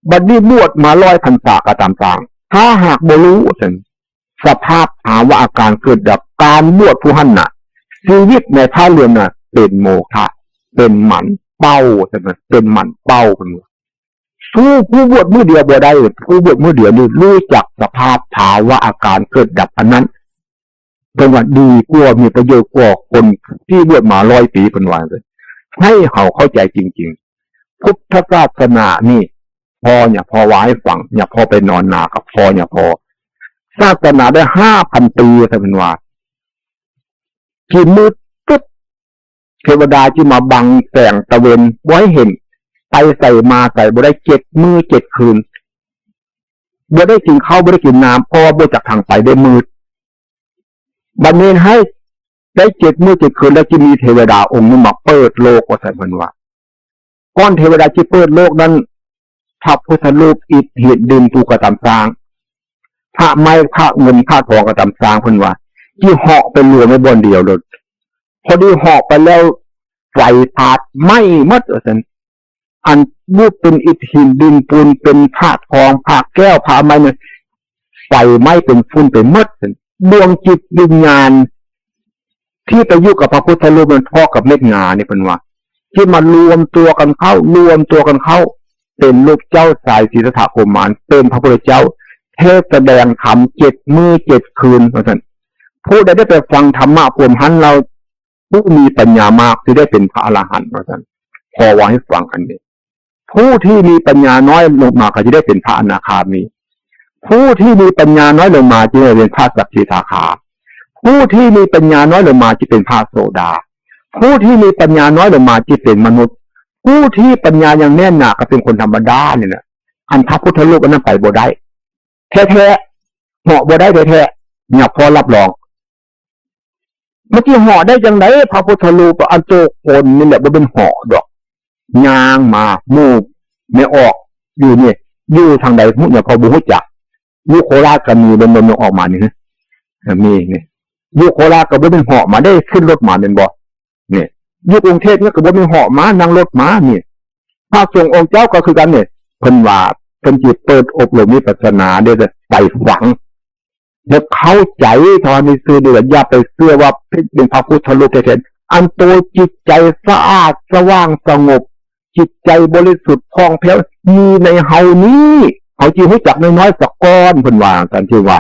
บัดนี้บวชมาร้อยพรรษาก็ตามสร้าง ถ้าหากบ่รู้ซั่น สภาพภาวะอาการเกิดดับ การบวชผู้หั้นน่ะ ชีวิตในพระเหลือมน่ะ เป็นโมฆะ เป็นหมันเป้า ใช่ไหม เป็นหมันเป้า เพิ่นว่า สู้ผู้บวชมื้อเดียวบ่ได้ ผู้บวชมื้อเดียวนี่รู้จักสภาพภาวะอาการเกิดดับอันนั้น เพิ่นว่าดีกว่า มีประโยชน์กว่าคนที่บวชมาร้อยปี เพิ่นว่า ให้เขาเข้าใจจริงๆ พุทธศาสนานี่ พ่อเนี่ย พ่อว่าให้ฟังเนี่ย พ่อไปนอนนากับพ่อเนี่ย พ่อ ศาสนาได้ห้าพันปี เพิ่นว่า กินมื้อตึ๊บ เทวดาที่มาบังแสงตะเวนบ่ให้เห็น ไปใส่มาใส่บ่ได้เจ็ดมื้อเจ็ดคืน บ่ได้กินข้าวบ่ได้กินน้ำ เพราะว่าบ่จักทางไปได้มืด บัดนี้ให้ได้เจ็ดมื้อเจ็ดคืนแล้วจะมีเทวดาองค์หนึ่งมาเปิดโลก ว่าซั่นเพิ่นว่า ก่อนเทวดาจะเปิดโลกนั้น พระพุทธรูปอิฐหินดินปูนกระตำสร้าง พระไม้พระเงินพระทองกระตำสร้าง เพิ่นว่า ที่เหาะไปรวมไว้บ่อนเดียวเลย พอดีเหาะไปแล้วไฟพาดไหม้หมด ว่าซั่น อันรูปเป็นอิฐหินดินปูน เป็นพระทองพระแก้วพระไม้เนี่ย ไฟไหม้เป็นฝุ่นไปหมด ดวงจิตวิญญาณ ที่ไปอยู่กับพระพุทธรูปมันเท่ากับเม็ดงานี่ เพิ่นว่า ที่มารวมตัวกันเข้า รวมตัวกันเข้า เป็นรูปเจ้าชายสิทธัตถะกุมาร เป็นพระพุทธเจ้า เทศน์แสดงธรรมเจ็ดมื้อเจ็ดคืน ว่าซั่น ผู้ใดได้ไปฟังธรรมะพร้อมหั้นแล้ว ผู้มีปัญญามากที่ได้เป็นพระอรหันต์ ว่าซั่น พ่อว่าให้ฟังอันนี้ ผู้ที่มีปัญญาน้อยลงมาก็จะได้เป็นพระอนาคามี ผู้ที่มีปัญญาน้อยลงมาจะได้เป็นพระสกิทาคา ผู้ที่มีปัญญาน้อยลงมาจะเป็นพระโสดา ผู้ที่มีปัญญาน้อยลงมาจะเป็นมนุษย์ ผู้ที่ปัญญายังแน่นหนาก็เป็นคนธรรมดานี่แหละ อันพระพุทธรูปอันนั้นไปบ่ได้ แท้ๆ เหาะบ่ได้แท้ๆ เนี่ยพ่อรับรอง มันสิเหาะได้จังได๋ พระพุทธรูปอันโตคนนี่แหละ บ่เป็นเหาะดอก ย่างมา หมู่แม่ออกอยู่นี่ อยู่ทางใด๋ฮู้หยังก็บ่ฮู้จัก อยู่โคราชก็มี แม่นบ่ แม่ออกมานี่ มีนี่ อยู่โคราชก็บ่เป็นเหาะมาได้ ขึ้นรถมาแม่นบ่ นี่ อยู่กรุงเทพฯนี่ก็บ่เป็นเหาะมา นั่งรถมานี่ พระสงฆ์องค์เจ้าก็คือกันนี่ เพิ่นว่าเพิ่นสิเปิดอบรมวิปัสสนาเด้อ ไปฟัง ให้เข้าใจเท่านั้นซื่อเด้อ อย่าไปเชื่อว่าเป็นพระพุทธรูปแท้ๆ อันโตจิตใจสะอาดสว่างสงบ จิตใจบริสุทธิ์ผ่องแผ้ว มีในเฮานี้ เฮาสิฮู้จักน้อยๆ ซะก่อน เพิ่นว่าจั่งซี้ ว่า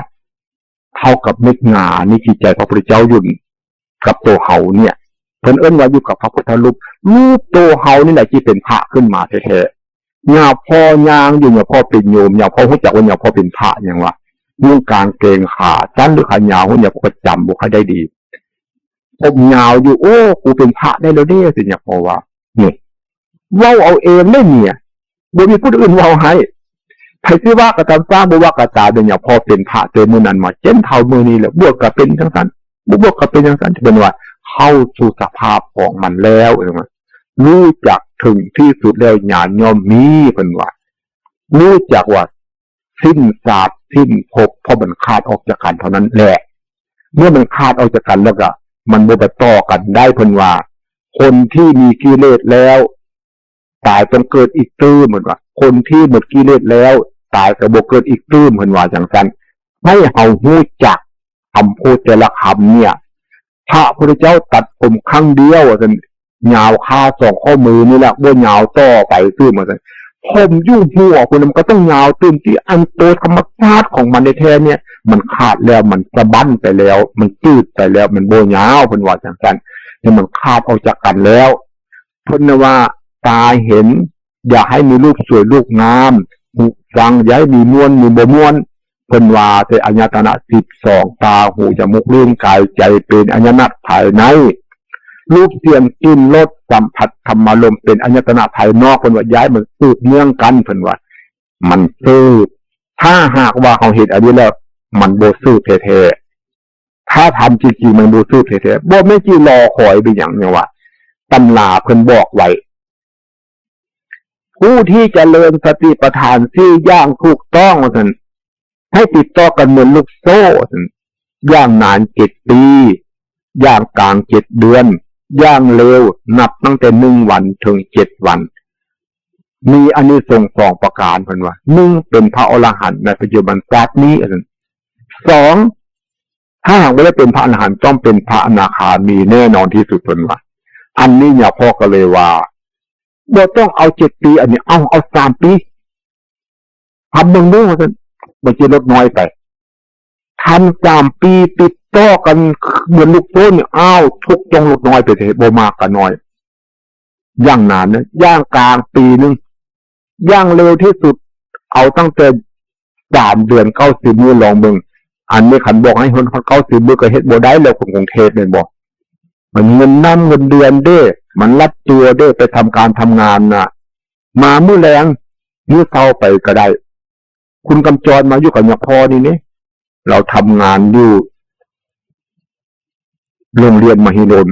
เท่ากับเม็ดงานี่ จิตใจพระพุทธเจ้าอยู่กับตัวเฮาเนี่ย เพิ่นเอิ้นว่าอยู่กับพระพุทธรูป รูปตัวเฮานี่แหละที่เป็นพระขึ้นมาแท้ๆ ยามพ่อย่างอยู่ ยามพ่อเป็นโยม ยามพ่อฮู้จักว่ายามพ่อเป็นพระหยังวะ นุ่งกางเกงขาสั้นหรือขายาว ยามพ่อก็จำบ่ค่อยได้ดี ผมยาวอยู่ โอ้ กูเป็นพระได้แล้วเด้ สิยามพ่อว่า นี่ เว้าเอาเองเด้เนี่ย บ่มีผู้อื่นเว้าให้ ไผสิว่าก็ตาม ซ่าบ่ว่าก็ตาม เดี๋ยวนี้พ่อเป็นพระแต่มื้อนั้นมา จนเฒ่ามื้อนี้แหละ บวชก็เป็นจั่งซั้น บ่บวชก็เป็นจั่งซั้น เพิ่นว่าเข้าสู่สภาพของมันแล้ว เพิ่นว่า รู้จักถึงที่สุดแล้ว ญาณย่อมมี เพิ่นว่า รู้จักว่าสิ้นชาติสิ้นภพ เพราะมันขาดออกจากกันเท่านั้นแหละ เมื่อมันขาดออกจากกันแล้วก็ มันบ่ไปต่อกันได้ เพิ่นว่า คนที่มีกิเลสแล้ว ตายต้องเกิดอีกเตื้อ เพิ่นว่า คนที่หมดกิเลสแล้ว ตายก็บ่เกิดอีกเตื้อ เพิ่นว่าจั่งซั้น ให้เฮาฮู้จักคำพูดแต่ละคำเนี่ย พระพุทธเจ้าตัดผมครั้งเดียว ว่าซั่น ยาวคาสองข้อมือนี่แหละ บ่ยาวต่อไปซื่อ ว่าซั่น ผมอยู่หัวพุ้น มันก็ต้องยาวตื่มติ อันโตธรรมชาติของมันแท้ๆ เนี่ย มันขาดแล้ว มันสะบั้นไปแล้ว มันจืดไปแล้ว มันบ่ยาว เพิ่นว่าจั่งซั้น เนี่ยมันขาดออกจากกันแล้ว เพิ่นน่ะว่า ตาเห็น อย่าให้มีรูปสวยรูปงาม หูฟัง อย่าให้มีม่วนมีบ่ม่วน เพิ่นว่าแต่อายตนะสิบสอง ตา หู จมูก ลิ้น กาย ใจ เป็นอายตนะภายใน รูป เสียง กลิ่น รส สัมผัส ธรรมารมณ์ เป็นอายตนะภายนอก เพิ่นว่าอย่าให้มันสืบเนื่องกัน เพิ่นว่า มันสืบ ถ้าหากว่าเฮาเฮ็ดอันนี้แล้ว มันบ่สืบแท้ๆ ถ้าทำจริงๆ มันบ่สืบแท้ๆ บ่แม่นสิรอคอยไปหยัง เนี่ยว่า ตำราเพิ่นบอกไว้ ผู้ที่เจริญสติปัฏฐานสี่อย่างถูกต้อง ว่าซั่น ให้ติดต่อกันเหมือนลูกโซ่ ว่าซั่น อย่างนานเจ็ดปี อย่างกลางเจ็ดเดือน อย่างเร็วนับตั้งแต่หนึ่งวันถึงเจ็ดวัน มีอานิสงส์สองประการ เพิ่นว่า หนึ่ง เป็นพระอรหันต์ในปัจจุบันชาตินี้ ว่าซั่น สอง ถ้าหากไม่ได้เป็นพระอรหันต์ต้องเป็นพระอนาคามีแน่นอนที่สุดเพิ่นว่า อันนี้เนี่ยพ่อก็เลยว่าบ่ต้องเอาเจ็ดปี อันนี้เอาเอาสามปีทำเบิ่งเด้อว่าซั่น มันจะลดน้อยไปทำสามปีติดต่อกันเหมือนลูกโซ่เนี่ยอ้าวทุกข์ต้องลดน้อยไปเถอะบ่มากก็น้อย อย่างนานนะอย่างกลางปีหนึ่งอย่างเร็วที่สุด เอาตั้งแต่สามเดือนเก้าสิบมื้อลองเบิ่ง อันนี้คันบอกให้คนเก้าสิบมื้อก็เฮ็ดบ่ได้แล้วคนกรุงเทพฯแม่นบ่มันเงินน้ำเงินเดือนเด้ มันรัดตัวเด้ไปทำการทำงานน่ะ มามื้อแลงมื้อเช้าไปก็ได้ คุณกำจรมาอยู่กับเนี่ยพ่อนี่นี่เราทำงานอยู่โรงเรียนมหิดล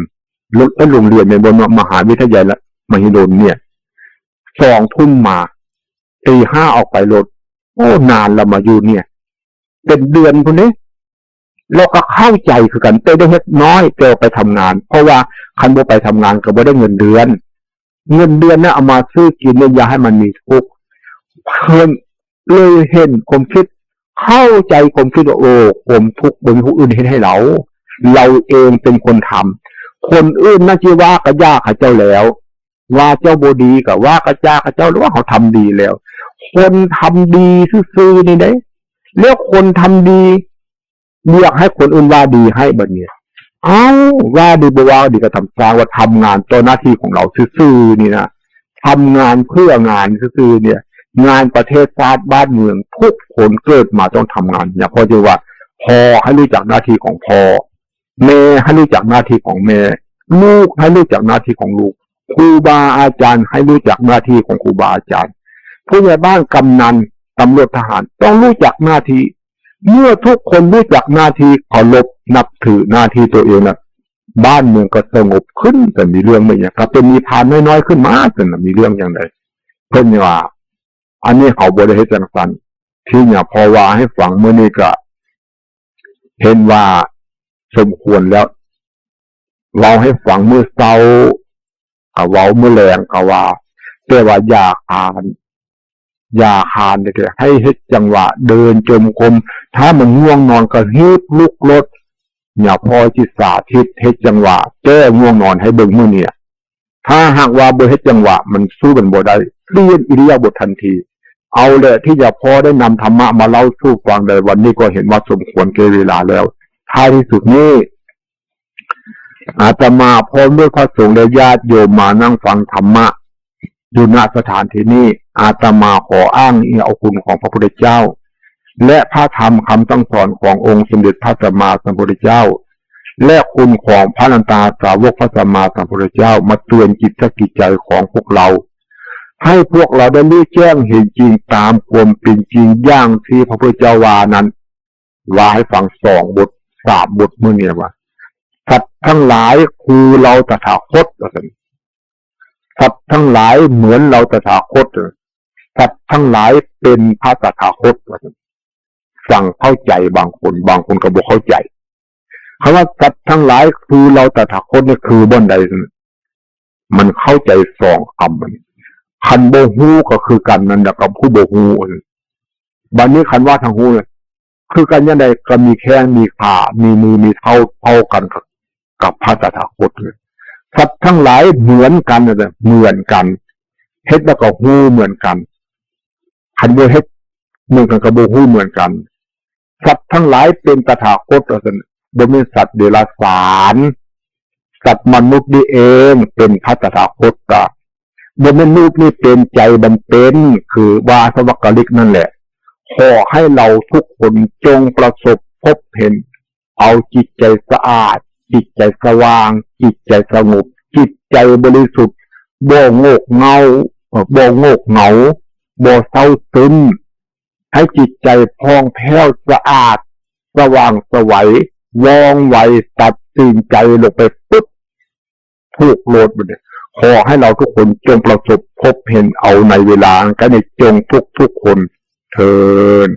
โรงเอ้ยโรงเรียนแม่นบ่เนาะมหาวิทยาลัยมหิดลเนี่ยสองทุ่มมาตีห้าออกไปโลด โอ้นานละมาอยู่เนี่ย เป็นเดือนพุ้นเด้เราก็เข้าใจคือกันแต่ได้เฮ็ดน้อยแต่ไปทำงาน เพราะว่าคันบ่ไปทำงานก็บ่ได้เงินเดือน เงินเดือนเนี่ยเอามาซื้อกินเนี่ยอย่าให้มันมีทุกข์เพิ่นเลยเห็นความคิด เข้าใจความคิดว่าโอ้ความทุกข์บ่มีผู้อื่นเฮ็ดให้เรา เราเองเป็นคนทำคนอื่นน่าจะว่ากระยาเขาเจ้าแล้ว ว่าเจ้าบ่ดีก็ว่ากระจาเขาเจ้าหรือว่าเขาทำดีแล้ว คนทำดีซื่อๆนี่เด้แล้วคนทำดีเรียกให้คนอื่นว่าดีให้บัดนี้เอ้าว่าดีบ่ว่าดีก็ทำสร้างว่าทำงานต่อหน้าที่ของเราซื่อๆนี่นะทำงานเพื่องานซื่อๆเนี่ย งานประเทศชาติบ้านเมืองทุกคนเกิดมาต้องทำงานเนี่ยพ่อจะว่าพ่อให้รู้จักหน้าที่ของพ่อ แม่ให้รู้จักหน้าที่ของแม่ ลูกให้รู้จักหน้าที่ของลูก ครูบาอาจารย์ให้รู้จักหน้าที่ของครูบาอาจารย์ ผู้ใหญ่บ้านกำนันตำรวจทหารต้องรู้จักหน้าที่ เมื่อทุกคนรู้จักหน้าที่เคารพนับถือหน้าที่ตัวเองนะบ้านเมืองก็สงบขึ้นแต่มีเรื่องไม่อย่างก็เป็นนิพพานน้อยๆขึ้นมาแต่มีเรื่องอย่างใดเพิ่นว่า อันนี้เขาบ่ได้เฮ็ดจังซั่นที่เนี่ยพอว่าให้ฟังมื้อนี้ก็ เห็นว่าสมควรแล้วเว้าให้ฟังมื้อเช้าก็เว้ามื้อแลงก็ว่า แต่ว่าอย่าคานอย่าคานเด้อให้เฮ็ดจังหวะเดินจมกรมถ้ามันง่วงนอนก็ฮีบลุกโลดเนี่ยพ่อจิตสาธิตเฮ็ดจังหวะแก้ง่วงนอนให้เบิ่งมื้อเนี่ย ถ้าหากว่าบ่เฮ็ดจังหวะมันสู้กันบ่ได้เปลี่ยนอิริยาบถทันที เอาแหละที่จะพอได้นำธรรมะมาเล่าสู่ฟังในวันนี้ก็เห็นว่าสมควรแก่เวลาแล้วท้ายที่สุดนี้อาตมาพร้อมด้วยพระสงฆ์และญาติโยมมานั่งฟังธรรมะอยู่ณสถานที่นี้อาตมาขออ้างอิงเอาคุณของพระพุทธเจ้า และพระธรรมคำสั่งสอนขององค์สมเด็จพระสัมมาสัมพุทธเจ้า และคุณของพระนันตาสาวกพระสัมมาสัมพุทธเจ้ามาเตือนจิตสกิจใจของพวกเรา ให้พวกเราได้รู้แจ้งเห็นจริงตามความเป็นจริงอย่างที่พระพุทธเจ้าว่านั้น ว่าให้ฟังสองบทสามบทเมื่อนี้ว่าสัตว์ทั้งหลายคือเราตถาคตว่าซั่นสัตว์ทั้งหลายเหมือนเราตถาคตสัตว์ทั้งหลายเป็นพระตถาคตว่าซั่นฟังเข้าใจบางคน บางคนก็บ่เข้าใจคำว่าสัตว์ทั้งหลายคือเราตถาคตนี่คือบ่อนใดมันเข้าใจสองคำมันคันบ่ฮู้ก็คือกันนั่นแหละกับผู้บ่ฮู้บัดนี้คันว่าทางฮู้เนี่ยคือกันยังไงก็มีแข้งมีขามีมือมีเท้าเท่ากันกับกับพระตถาคตเลยสัตว์ทั้งหลายเหมือนกันนะเหมือนกันเฮ็ดแล้วก็ฮู้เหมือนกันคันบ่เฮ็ดเหมือนกันก็บ่ฮู้เหมือนกัน สัตว์ทั้งหลายเป็นตถาคตว่าซั่นบ่แม่นสัตว์เดรัจฉาน สัตว์มนุษย์นี่เองเป็นพระตถาคตตาบ่แม่นรูปนี่เป็นใจมันเป็น คือว่าสวักกลิกนั่นแหละ ขอให้เราทุกคนจงประสบพบเห็น เอาจิตใจสะอาด จิตใจสว่าง จิตใจสงบ จิตใจบริสุทธิ์บ่โงกเงาบ่โงกเหงาบ่เศร้าซึมให้จิตใจผ่องแผ้วสะอาด สว่างไสวว่องไวตัดสินใจลงไปปุ๊บถูกโลดบัดนี้ขอให้เราทุกคนจงประสบพบเห็นเอาในเวลาอันใกล้นี้จงทุกทุกคนเทอญ